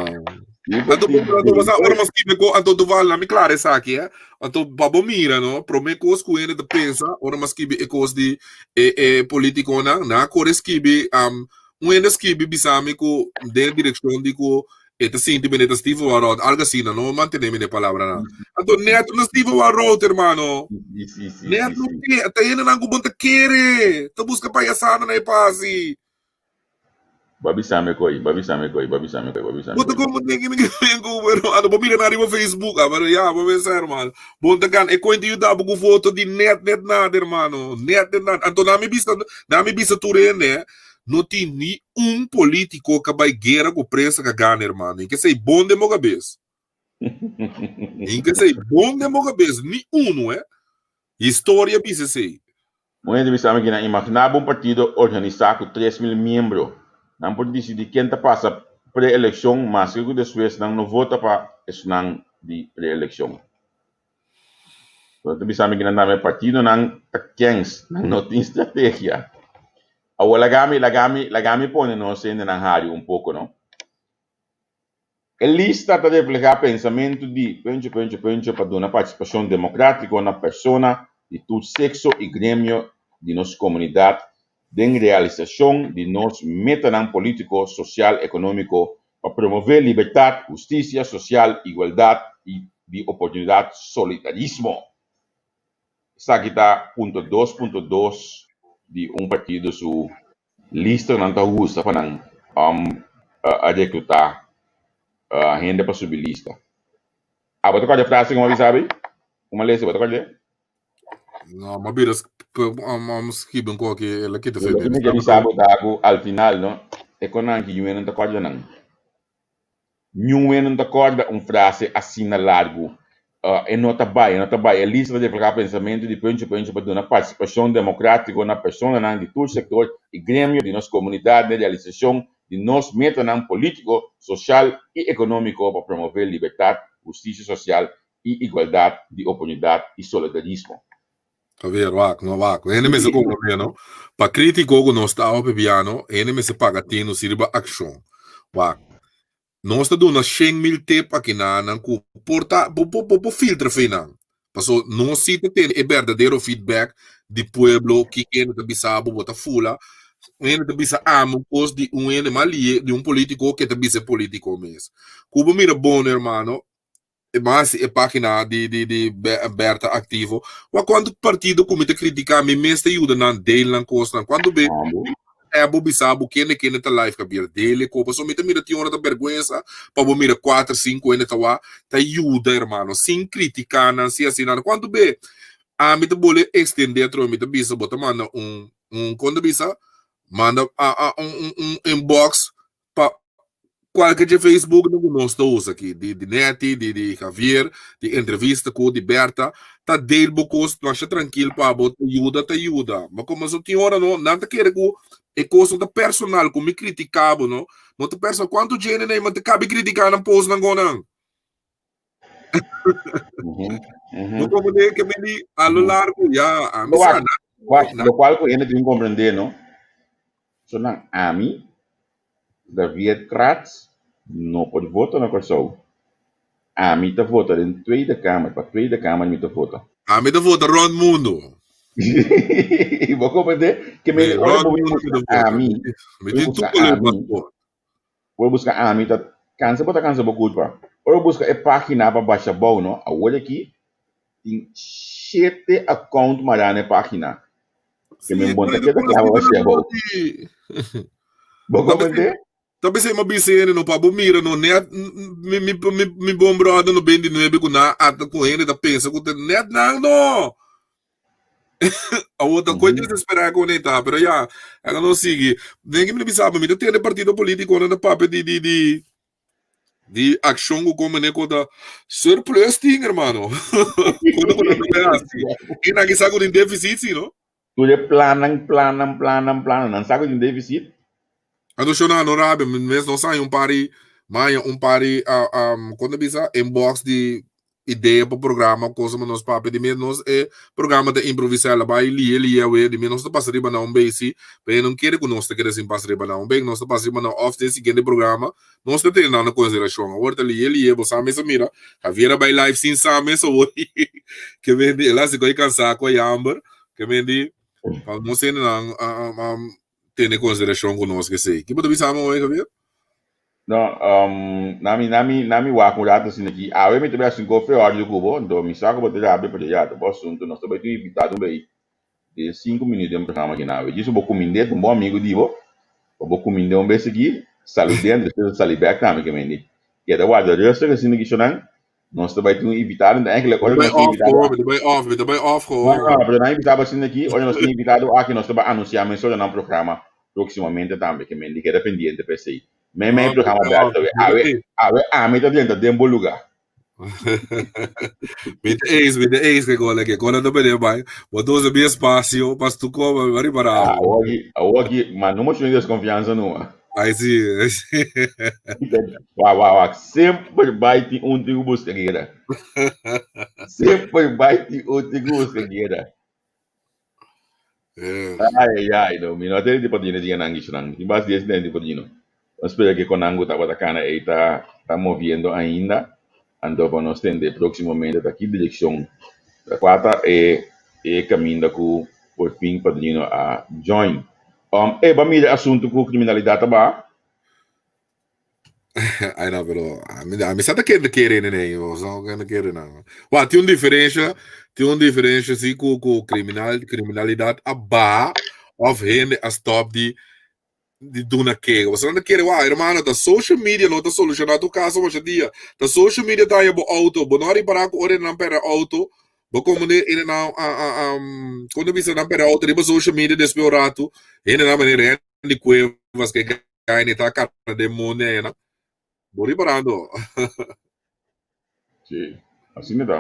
Anto anto basa ora mas kibe ko anto Duval na mi klaro esaki eh. Anto pa bo mira no, prome kos ku hende ta pensa ora mas skibi e kos di e e politikonan, nan a kore skibi um un hende a skibi bisa mi ku den direkshon di ku E ta sinti mene ta Steve Warrout, algo asina, no mantene mene palabranan. Anto net no Steve Warrout, hermano. Sí, sí, sí, Net sí, no sí. ke, ta hendenan ku bon ta kere, ta buska payasada na e pasi. Bo a bisa mi koi, bo a bisa mi koi, bo a bisa mi koi, bo a bisa mi Bo ta koi. como den mi ken ku pero ando bo mira na riba Facebook, ah, pero ya, bo pensa hermano. Bon ta gan e cuenta yuda bo ku foto di net net nada hermano, net net nada. Anto na mi bisa, na mi bisa tur hende, eh, no tin ni un politico ka bai guera ku prensa ka gana hermano. In ke sei bon den bo kabes. In ke sei bon den bo kabes, ni uno eh. Historia bisa esei. Un hende bisa mi kinan imaginá bo un partido organisá ku 3000 miembro. Nan por disidí ken ta pasa pre-elekshon maske ku despues nan no vota pa esnan di pre-elekshon. Bo ta bisa mi kinan tambe partidonan ta kens, nan no tin strategia. Awor laga mi, laga mi, laga mi pone nos hendenan hari un poko no. E lista ta reflehá pensamentu di Pencho Pencho Pencho pa duna partisipashon demokrátiko na persona di tur sekso i gremio di nos komunidat den realisashon di nos metanan polítiko, sosial, ekonómiko pa promové libertat, hustisia sosial, igualdat i di oportunidat, solidarismo. Esaki ta punto 2.2 di un partido su lista ku nan ta usa pa nan a rekrutá hende pa subi lista. Abo ta kòrda e frase ku mi a bisa abi? Ku mi a lesa, bo ta kòrda? No, mi a bira skibi un koki, el a kita Loke fede. mi ke bisa bo ta ku al final no, e konan ki yunan ta kòrda nan. Niun hende no ta kòrda un frase asina largu. E no ta bai, e no ta bai. E lista ta reflehá pensamentu di Pencho Pencho pa duna partisipashon demokratiko na personanan di tur sektor i gremio di nos komunidat den realisashon di nos metanan polítiko, sosial i ekonómiko pa promové libertat, hustisia sosial i igualdat di oportunidat i solidarismo. Javier, wak, no wak. Hende mester comprende, no? Pa critico cu nos ta awa piano, hende mester paga tino si riba accion. Wak. Nos ta duna 100.000 tip aki na nan cu por ta, bo, bo, bo, bo filtra fe nan. Paso nos si ta tene e berdadero feedback di pueblo, ki hende ta bisa bo, bo ta fula. Hende ta bisa amo cos di un hende mal lie, di un politico ke ta bisa e politico mes. Cu bo mira bon, hermano, E mas e pagina di di di Berta activo. Wa cuanto partido cu mi ta critica mi mes ta yuda nan deel nan cosnan. Cuanto be e bo bisa bo kende kende ta live Javier deel e co. Pasobra mi ta mira tin ora ta berguensa pa bo mira cuater cinco hende ta wa ta yuda hermano sin critica nan sin haci nada. Cuanto be ami ta bole extende atrobe mi ta bisa bo ta manda un un con ta bisa manda un un un inbox pa kualke dje Facebook nan ku nos ta usa aki, di di Netty, di di Javier, di entrevista ku di Berta, ta deel bo kos masha trankil pa bo ta yuda ta yuda. Ma komo so tin ora no, nan ta kere ku e kos no ta personal, ku mi kritika bo no, no ta personal. Kuantu djene nei man ta kabi kritika nan post nan gonan? No como de que me di a lo largo ya, a mi sa na. Wak, locual cu hende tin comprende no, so nan ami, Daviet Kratz, no por vota na Kòrsou. Ami ta vota den Tweede Kamer, pa Tweede Kamer mi ta vota. Ami ta vota rond mundo. Bo comprende? Ke men ora Rond bo mundo mi ta vota. ami, Mi tin busca tur color ami, paspoort. Ora buska ami ta kansa bo ta kansa bo kulpa. Ora buska e pagina pa basha bou no, awor aki tin shete account mará na e pagina. Ke men bon ta keda klaba basha bou. Bo comprende? Ta pesey m'a bisa hende no pa bo mira no net mi mi mi mi bon brother no ben di nuebe ku nan ata ku hende ta pensa ku ta net nan no. Awor ta koe desesperá ku ne ta, pero ya, aka nos sigui. Den ki mi ta bisa bo, mi ta tende partido politikonan ta papia di di di di akshon ku kon mene ku ta surplus tin, hermano. Kono ku nan ta bai hasi? I nan ki sa ku tin deficit si, no? Tur e plannan, plannan, plannan, plannan, nan sa ku tin deficit. Anto shona no rabia, mi mes nos haña un par di, mi haña un par di, kon ta bisa, inbox di idea pa programa, cosa ma nos papia, di mes nos e programa ta improvisa, el a bai lie lie awe, di mes nos ta pasa riba nan un bey si, pero e no kere ku nos ta keda sin pasa riba nan un bey, nos ta pasa riba nan of den siguiente programa, nos ta tene nan na konsiderashon. Awor ta lie lie, bo sa mes a mira, Javier a bai live sin sa mes awor, ke men di, el a hasi koi kansa koi hamber, ke men di, pa nos hendenan tene konsiderashon ku nos kesei. Ki bo ta bisa mi hoy, Javier? No, nami, nami, nami wak un rato asina aki. Awe mi ta bai hasi un kofe ordio ku bo, anto mi sa ku bo ta rabia, pero ya, ta bo asuntu. Nos ta bai tin invitado un bei den sinku minuut den programa aki na awe. Djis bo kumind'é, ta un bon amigu di bo. Pa bo kumind'é un bes aki, salud'é anto despues ta sali bèk tambe ke mende. Keda warda rustig asina kishonnan. Nos ta bai tin un invitado, enton eigenlijk ora Mi nos ta bai tin off invitado gewoon, mi ta bai off, mi ta bai off No, gewoon. no, pero nan invitado asina aki, ora nos tin invitado aki nos ta bai anunsiá mesora nan programa próximamente tambe ke mende. Keda pendiente pa esei. Mei mei No, mi ta programa bai off. Berto Mi ta awe ei. awe ami ta drenta den bo luga. Mi ta eens, mi ta eens ke gola ke gola ta bene bai. Bo ta usa mi espacio pa stu koma, mi ba ripará Ah, bo. awor aki, awor aki, ma no moshon di deskonfiansa numa. Ai si, ai si. Wak, wak, wak, semper bai tin un tin ku buska guera. Semper bai tin un tin ku buska guera. Yes. Ai, ai, ai, no, mi no a tende di padrino diga nan gishnan. Mi tin bas dies tende di padrino. Nos spera ke kon nan ku tabata kana ei ta ta moviendo ainda. Anto pa nos tende próximamente ta ki direkshon ta kua ta e e kaminda ku por fin padrino a join. Um, e ba mira asuntu ku kriminalidat ta baha? Ai no, pero a mi, a mi sa ta kende kere nene, yo sa kende kere na. Wa, tin un diferencia, tin un diferencia si ku ku criminal criminalidad a baha of hende a stop di di duna kego. Pasobra nan ta kere, wa, hermano, ta social media no ta soluciona tu caso masha dia. Ta social media ta haña bo auto, bo no a ripara ku ora nan perde auto, bo como de ene nan a a a kon ta bisa nan perde auto riba social media despues un rato, hende nan manera Randy Cuevas ke Gaini ta cara den mundo ena. Bo riparando. Sí, asina ta.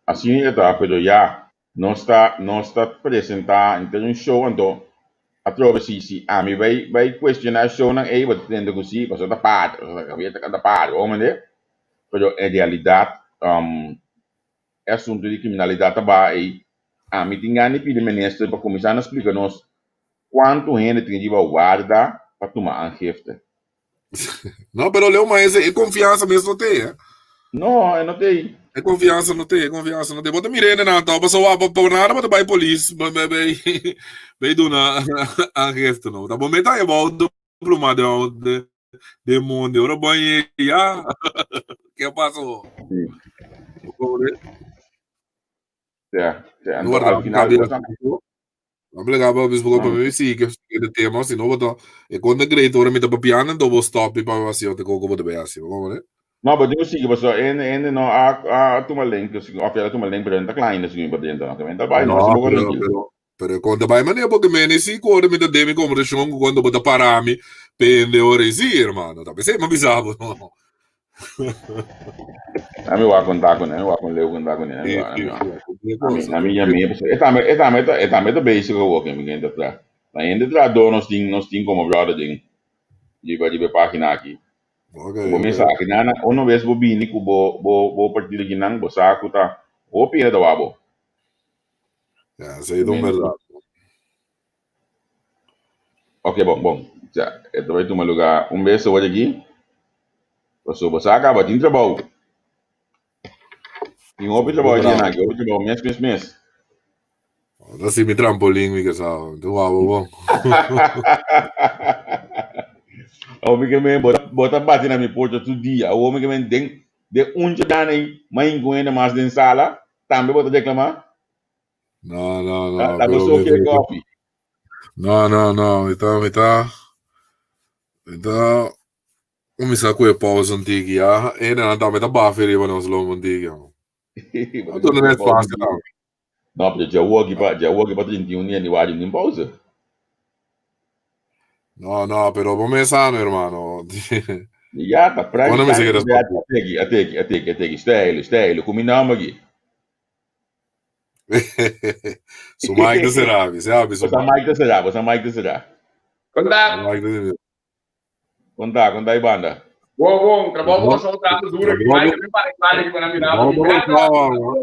Asina ta, pero ya, nos ta, nos ta presenta henter un show, anto atrobe si, si ami bai, bai cuestiona e shownan ey, bo ta tende cu si, pasobra ta paga, pasobra ta kabia ta paga, bo mende? Pero en realidad, e asunto di kriminalidat ta baha ei, ami tin gana di pidi minister pa kuminsá na splika nos kuantu hende tin riba warda pa tuma aangifte. No, pero Leo Maese, e konfiansa mes no te, eh? No, e no te. E konfiansa no te, e konfiansa no te. Bo ta mira hende nan tòg, pasobra pa pa nada bo ta bai polis, bai bai bai duna aangifte no. Ta bo meta e bo diploma de de mundo. Ora bom ya. Ke pasó? Sí. Ja, ja, No al final Vamos legal pa bispo pa mi sí que de tema si no boto e conta great ora mi ta papiando então vou stop pa así o te coco boto be así como ne No, but digo sigue paso en en no a a tuma link of ya tuma link pero enta klein sigue pa dentro no que enta bai no no pero pero Pero kon ta bai manera porque mene si ku ora mi ta den mi kombershon ku kuando bo ta para mi pende ora i si hermano ta pesei mi a bisa bo no. Ami wak konta kuné, ami wak kon leu konta kuné, ami wak, ami wak. Ami, ami yam'é, pasobra e tambe, e tambe ta, e tambe ta bezig awor ku mi kende tra. Na hende trahadó nos tin, nos tin komo bròder den riba riba e página aki. Okay, Bo okay. mesa aki nan, uno bes bo bini ku bo bo bo partido kinan, bo sa ku ta hopi hende ta wak bo. Ja, esei ta un berdad. Ok, bon, bon. Ja, e ta bai tuma lugar un bes awor aki. Pasobra bo sa caba tin trabou. Tin hopi trabou aki nan, hopi trabou mes, mes, mes. Ta si mi trampolin mi ke sa. Tu wou bon. Awor mi ke men bo ta bo ta bati na mi porta tur dia. Awor mi ke men den den un djana ei, mai inkuenda mas den sala. Tambe bo ta deklamá? No, no, no. Ta bo Pero so mi, kere mi, koffie. no, no, no. Mi ta, mi ta, mi ta kuminsá ku e pausa un tiki ya. E nan tambe ta bafi riba nos lomba un tiki. Bo A ta duna kuminsá nan ku e pausa espacio un tiki. tambe. No, pero djawoki pa djawoki pa 31 dia ni wari nin pausa. No, no, pero bo mes sano, hermano. Ya, ta prime Cuando me time sigue ku be ateki, ateki, ateki, ateki, stijl, stijl, ku mi naam aki. Su mic ta será, mi se abi su Bosa mic. mic ta será, bosa mic ta será. Su Konta, mic ta será. Konta, konta i banda. bon, bon, trabou Trabou, pa tanto duro que trabou, Mike me para claro que para mirar trabou porque pa nada, trabou, man.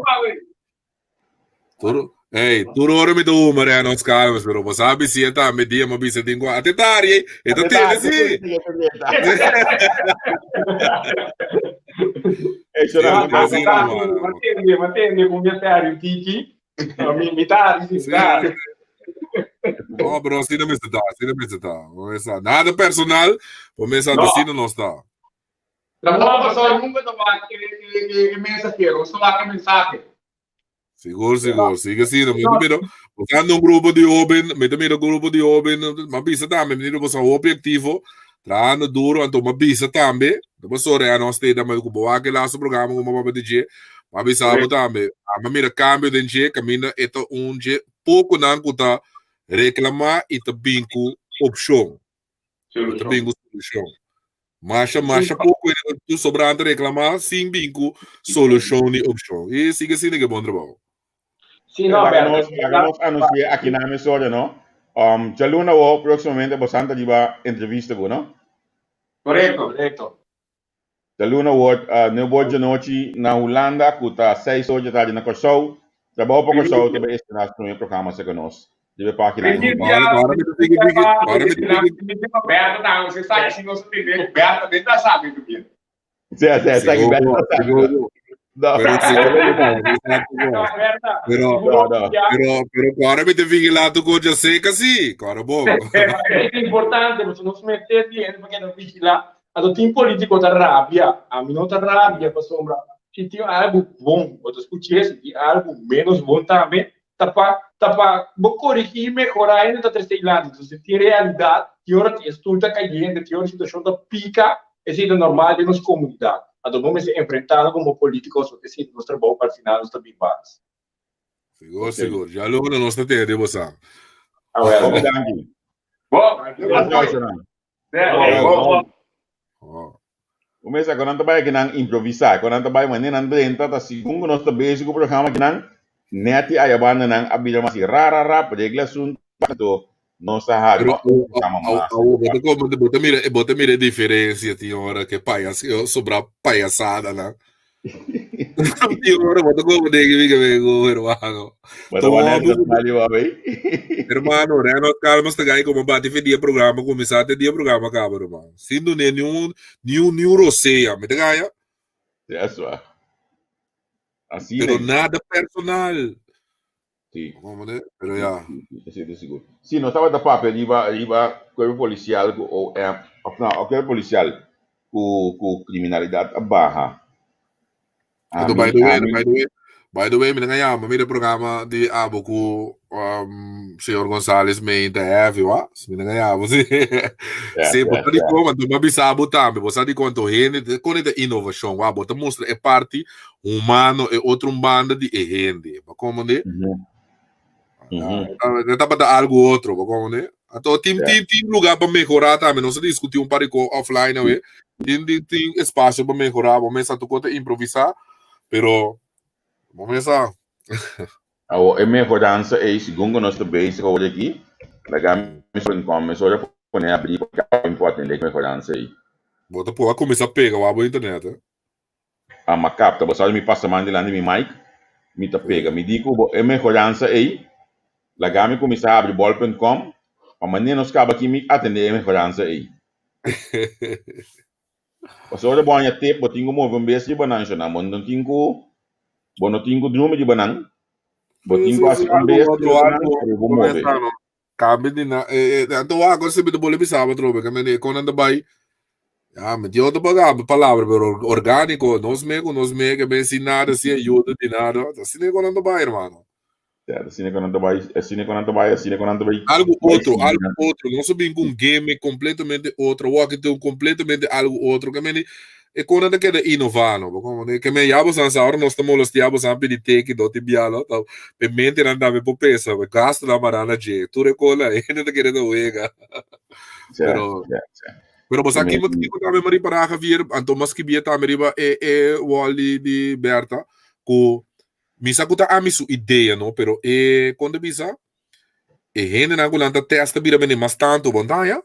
Tur, hey, tur ora mi ta huma rea nos calmas, pero bo sabi si e tambe dia mi bisa tin ku ate tari, e ta Ate tende tari, si. e ta tende. Ey, Sí, Shonan, sí, konta, sí, konta. hermano. Mantende, mantende con mi serio tiki. Mi mi tari, sí, mi Sí, tari. No, pero así no mester ta, así no mester ta. No mester ta. Nada personal, pero mester No. así no nos ta. Trabou pasó nunca ta wak e, e, e, e mensahero, nos ta wak e mensahe. Sigur, sigur. Sigue así, no, pero, Buscando un grupo di hoben, mi ta mira grupo di hoben, m'a bisa tambe, mi mira boso hopi activo, trahando duro, anto m'a bisa tambe, no pasobra ya nos ta ku bo wak e laatste programa ku m'a papia di dje, m'a bisa bo tambe, m'a mira cambio den dje, kaminda e ta un dje poconan ku ta reclama i ta bin ku opcion. Ta bin ku solucion. Masha, masha poco tu sobrante reclama sin bin ku solucion ni opcion. I sigue asina ke bon trabou. Sí, no, Laga nos, laga nos anuncia aki na emisora, no? Djaluna wo, próximamente bosan ta riba entrevista ku, no? Correcto, correcto. Djaluna wo, nuebe or djanochi na Hulanda, ku ta seis or djatardi na Kòrsou. Trabou pa Kòrsou ta bai estrená su promé programa serka nos riba e página Primir ei. dia, Ahora mi ta sigui bigi, ahora mi ta sigui. Primir dia pa Berta ta, você sabe si nos tende, Berta den ta sabi también. Sí, sí, esaki Sigur, Berta sa. sigur. No. Pero sigur no, exacto No, no. Berta, Pero, No, no. pero, pero ahora mi ta vigilá tu kocha seca sí, ahora bon. Es importante, pasobra nos mester di hende pa keda vigilá. Anto tin polítiko ta rabia, ami no ta rabia pasobra si tin algu bon bo ta skuch'é, si tin algu ménos bon tambe ta pa ta pa bo korigí i mehorá hende ta trese dilanti. Entonces si tin realidat, tin ora tin e stul ta kayente, tin ora situashon ta pika, esei ta normal den nos komunidat. Anto bo mester enfrentá no komo polítiko pasobra esei ta nos trabou pa al final nos ta bin bas. Sigur, sigur. Ya luego nos ta tende bo sa. Awel. Hopi danki. Bo. Gracias. Un mesa ku nan ta bai akinan improvisá, ku nan ta bai manera nan drenta ta segun ku nos ta bezig ku programa akinan, nèt i aya banda nan a bira mas ra ra ra regla asuntu anto nos a hari Pero un programa mas. Awo bo ta como bo ta mira bo ta mira e diferencia tin ora ke payas sobra payasada nan. Tin ora bo ta como den mi ke vengo hermano. Bo ta Toma wan bu nèt ta bay. Hermano, Reynold Calmes ta gai como bati fe dia programa kuminsá te dia programa kaba ruman. Sin dun'é ni un ni un ni un rosea, mi ta gaya. Yes wa. Asina Pero ei. nada personal. Sí. Como de, pero ya. Sí, sí, sí, sí, sigur. Sí, nos tabata papia riba riba cuerpo policial cu OM, of no, cuerpo policial cu cu criminalidad a baha. Anto, by the way, by the way, by the way, mi a yama mi de programa di abo ku um, señor González me inta heavy, wa? Mi a yama, sí. Sí, bo ta di kon, anto mi a bisa bo tambe, bo sa di kon, anto hende, kon e ta innovacion, wa? Bo ta mustra e parti humano, e otro un banda di e hende, bo komende? E tabata algo otro, bo komende? Anto tin, tin, tin lugar pa mehora tambe, nos a discuti un par di ko offline awe, tin, tin, tin espacio pa mehora, bo mesa tu ko ta improvisa, pero bo mesa. Awo e mehoransa ei segun ku nos ta bezig awor aki, laga mi so kom mesora pone abri pa kada un por atende e mehoransa ei. Bo ta por a kuminsá pega wak bo internet eh. A ma kapta, bo sa mi pasa man dilanti mi mic, mi ta pega. Mi di ku bo e mehoransa ei, laga mi kuminsá abri bol punt com pa manera nos kaba aki mi atende e mehoransa ei. Pasobra ora bo haña tep bo tin ku move un bes riba nan shona, bo no tin ku bo no tin ku drumi riba nan, bo Sí, tin sí, ku hasi sí, un algo bes otro, riba nan algo. pero bo move. Comenzá, no. Cambio di na eh, eh, anto wak si mi ta bole bisa atrobe, ke mende konan ta bai. Ya, mi tin otro palabra, palabra, pero orgánico, nos me ku nos me, ke men sin nada, sin ayuda di nada. Asina e konan ta bai, hermano. Ya, asina e konan ta bai, asina e konan ta bai, asina e konan ta bai. Algo Bai otro, sigui algo nan. otro. Nos a bin ku un gimmick completamente otro. Awor aki tin un completamente algo otro. Ke mende e konan ta keda inová, no? Bo komo ke men ya bosan sa ora nos ta molestiá bosan pidi teki no tin bia, no? Ta pe mentenan tambe por pensa, gastonan mará na dje. Tur e konan, hende ta kere ta wega. Sè, Pero sè, sè. Pero bo sa Ke kiko men kiko tambe mi ripará Javier, anto mas skibie tambe riba e e wall di di Bertha ku mi sa ku ta ami su idea no, pero e kon ta bisa e hendenan ku nan ta test ta bira mene mas tantu bo no ta haña?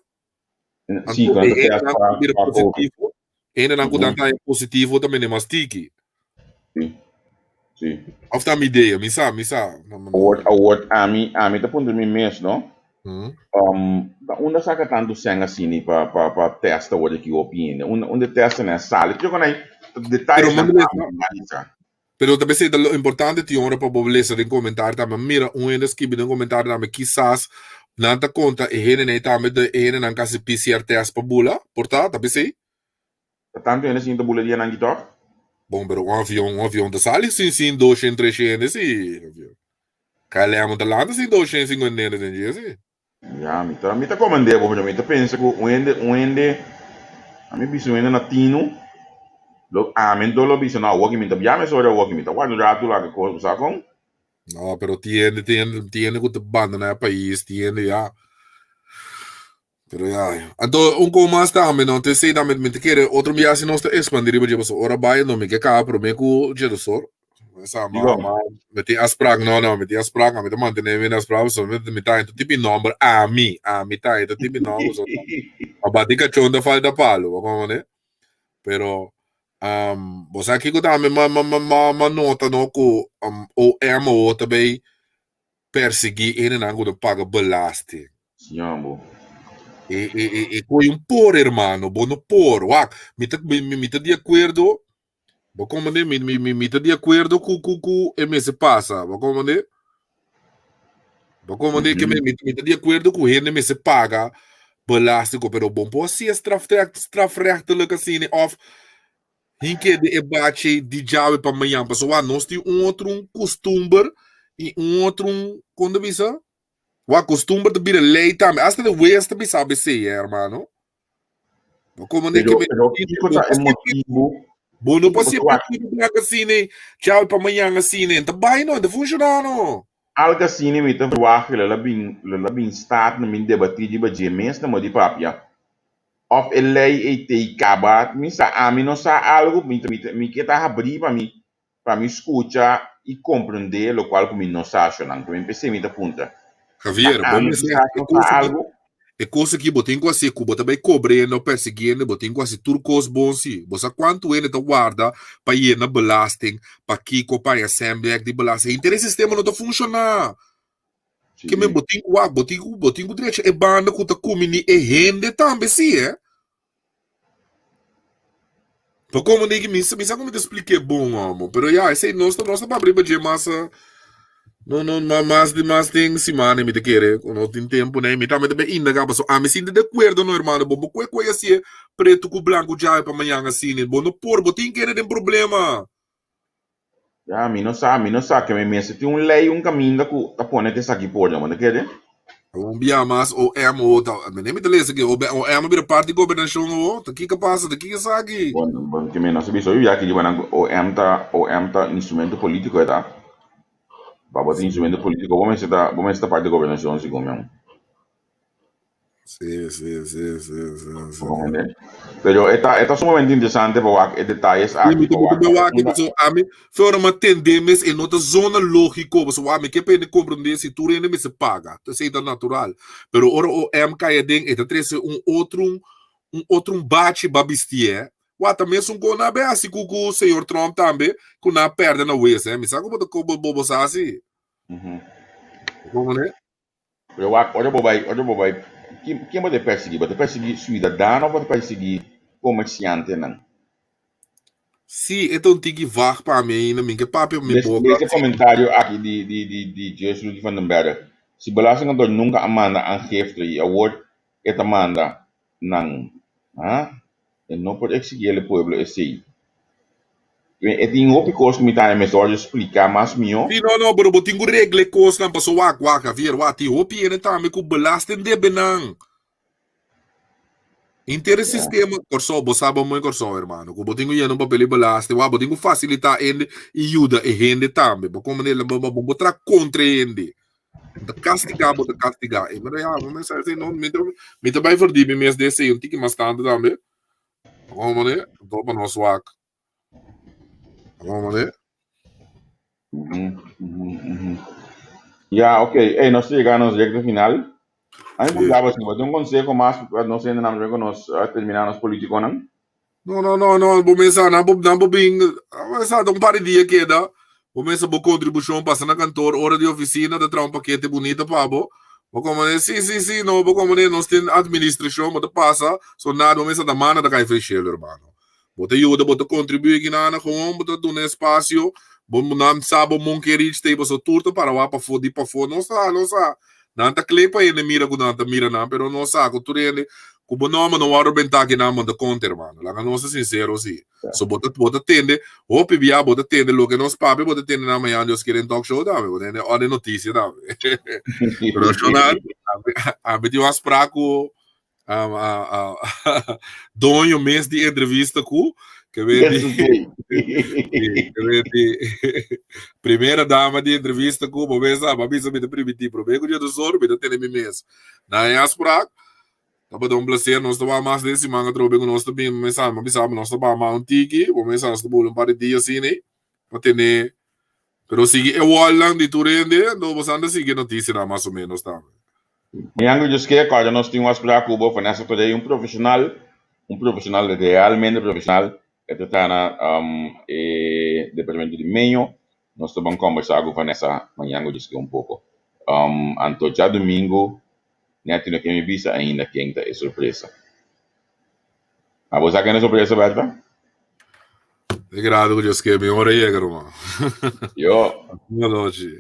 Sí, Anto ku e nan ta test hendenan ku pa ta bira pa COVID. positivo, e hendenan ku nan ta haña positivo ta mene mas tiki. Sí, sí. Of ta mi idea, mi sa, mi sa. No, no, Awor, no. awor ami, ami ta puntra mi mes, no? Ta unda saka tantu sèn asini pa, pa, pa test awor aki hopi hende? Unda, unda e testnan a sali? Kiko ku nan Pero detayesnan manda pa lesa. ami analisá. Pero ta pensei ta lo importante tin ora pa bo lesa den comentario tambe. Mira un hende skibi den comentario tambe kisas nan ta conta e hendenan tambe de e hendenan ka hasi PCR test pa bula, por ta? Ta pensei? Ta tantu hende sin ta bula dia nan ki tok? Bon, pero un avion, un avion ta sali sin sin doshen, treshen hende si, avion. KLM ta lanta sin 250 den dje si. Ya, mi ta, mi ta komendé bo, mi ta pensa ku un hende, un hende, ami bisa un hende na tinu, lo, ami anto lo bisa, no, awoki mi ta bia mesora awoki, mi ta warda un ratu laga kos, bo sa kon? No, pero tin hende, tin hende, tin hende ku ta bandoná e pais, tin hende ya. Pero ya, anto un ko mas tambe, no, te esei tambe mi ta kere otro biaha si nos ta expandi riba dje, pasobra ora bai no mi ke kaba prome ku djedosor. Sa, ma, Dikon? ma, mi tin afspraak, no, no, mi tin afspraak, mi ta mantene mi afspraak, pasobra mi, mi ta ta tin mi nomber ami, ami ta ta tin mi nomber, so, pa bati kachon ta falta palo, bo komprende? Pero, bo sa kiko tambe ma, ma, ma, ma, ma nota no ku OM awor ta bay persigui hendenan ku ta paga belasting. Siñor bo. E, e, e, e koe un por, hermano, bo no por. Wak, mi ta, mi, mi ta di akuerdo, bo komprende, mi, mi, mi, mi ta di akuerdo ku, ku, ku e mester pasa, bo komprende? Bo komprende ke mi, mi, mi ta di akuerdo ku hende mester paga belasting, pero bo no por hasi e strafrecht, strafrechtelijk asina, òf Hinke di e bachi di djawe pa mañan pasobra wak nos tin un otro un kustumber i un otro un kon ta bisa wak kustumber ta bira lei tambe hasta de wes ta bisa abc hermano bo komo ne Pero, ke pero kiko ta e motibu? bo no Kiko por pasobra siempre wak tira blank asina djawe pa mañan asina ta bai no ta funshoná no. Algu asina mi ta verwagt lo la bin lo la bin staat na bin debatí riba dje mes na modi papia. Of e lei ei t'ei kaba, mi sa, ami no sa algu, mi ta, mi ta, mi ke ta habrí pa mi, pa mi skucha i komprendé lokual ku mi no sa, shonnan. Ku mi p'esei mi ta puntra. Ta Javier, bo ami mester kisas e no kos sa aki, algu? e kos aki bo tin ku hasi ku bo ta bai kobrendo, persiguiendo, bo tin ku hasi tur kos bon si. Bo sa kuantu hende ta warda pa yena belasting, pa kiko, pa haña sènbèk di belasting. Henter e sistema no ta funshoná. Ke men bo tin ku wak, bo tin ku bo tin ku drecha e banda ku ta kumini e hende tambe si eh. Pa komo negi mi mi sa ku mi ta splik'é bon homo, pero ya esei nos ta nos ta papia riba dje mas no no mas di mas den simana mi ta kere ku no tin tempu nei mi tambe ta bin indaga pasobra ami sinti di akuerdo no hermano bo bo kue kue asie pretu ku blanku djawe pa mañan asina bo no por bo tin kere den problema. Ya, mi no sa, mi no sa ke mi mester tin un lei, un kaminda ku ta pone ku esaki por, bo ta kere? Un bia mas OM o ta, mi ne mi ta lesa ke OM a bira parti di gobernashon awo, ta kiko a pasa, ta kiko esaki? Bon, bon, ke mi no sa bisa hopi bia ki di banan ku OM ta, OM ta instrumento politiko e ta. Pa bo ta instrumento politiko bo mester ta, bo mester ta parti di gobernashon segun mi. Sí, sí, sí, sí, sí, sí. Comprende? Pero e ta, e ta sumamente interesante pa wak e detalles Sí, mi aki, pa ta wak be wak, unda. paso ami fora ma tende mes e no ta zona lógico, paso wak mi ke pende comprende si tur hende mester paga, esei ta natural. Pero ora OM kai aden e ta trese un otro un otro un bachi ba bisti eh. Wak ta mesun kon a be hasi ku ku señor Trump tambe ku nan a perde na wes eh. Mi sa ku bo ta bo bo sa si. Comprende? Pero wak, ora bo bai, ora bo bai, ken, ken bo ta persiguí? Bo ta persiguí suidadano of bo ta persiguí komersiantenan? Sí, e ta un tiki vag pa mi ainda, mi ke papia mi Les, boka. les e komentario aki di, di, di, di Judge Rudy van den Berg. Si belastingkantoor nunka a manda aangifte i awor e ta manda nan, ha? E no por exigí el pueblo esei. E tin hopi kos ku mi ta haña mester wòrdu spliká mas mihó. Sí, no, no, pero bo tin ku regla e kosnan paso wak, wak, Javier, wak, tin hopi hende tambe ku belasting debe nan. Henter e sistema, Kòrsou, bo sa bo mooi Kòrsou, hermano, ku bo tin ku yena un papel di belasting, wak, bo tin ku fasilitá hende i yuda e hende tambe. Bo komo bo, bo, bo traha kontra e hende. Bo ta kastigá, bo ta kastigá. E mira ya, bo mester hasi no, mi ta, mi ta bai verdi mi mes den esei un tiki mas tantu tambe. Bo mane, anto pa nos wak. Bo mane. Ya, ok. Ey, nos ta yega nos recta final. A mi por gaba si bo tin un conseho mas pa nos hendenan prome ku nos termina nos politiconan? No, no, no, no, bo mesa, nan bo, nan bo bin, sa, un par di dia keda, bo mesa bo contribucion pasa na kantoor, ora di oficina, ta traha un pakete bunita pa bo, bo como ne, si, si, si, no, bo como ne, nos tin administracion, bo ta pasa, so nada, bo mesa ta mana ta kai for shelo, hermano. Bo ta yuda, bo ta contribui aki nana, gewoon bo ta duna espacio, bo nan sa bo mon ke reach table, so tur ta para wak pafó, di pafó, no sa, no sa. Nan ta kle pa hende mira ku nan ta mira nan, pero no sa ku tur hende. Ku bo nòmber no wòrdu bentá aki nan bo ta konta hermano. Laga nos ta sinsero si. So bo ta bo ta tende hopi bia bo ta tende loke nos papia bo ta tende nan mañana Dios kere den talk show tambe bo tende ò den notisia tambe. Pero shonnan ami tin un afsprak ku doño mes di entrevista ku ke wen di ke wen di primera dama di entrevista ku bo mes sa bo a bisa mi ta primiti prome ku dje ta sor mi ta tene mi mes nan e afsprak. Tabata un placer, nos ta wak mas den siman atrobe ku nos ta bin mesa, mi a bisa bo nos ta baha un tiki, bo mesa nos ta bula un par di dia asina ei, pa tene, pero sigui e wòlnan di tur hende, anto bo sa anda sigui e notisianan mas o menos tambe. Mañan ku Dios ke, kòrda nos tin un afsprak ku bo, Vanessa Today, un profeshonal, un profeshonal realmente profeshonal, e ta traha na e departamento di meño, nos ta ban kòmbersá ku Vanessa mañan ku Dios ke un poko. Anto djadumingu Netty no ke mi bisa ainda ken ta e sorpresa. Abo sa ken e sorpresa, Berta? De grado ku Dios ke, mi ora yega, ruman. Yo. Buena nochi.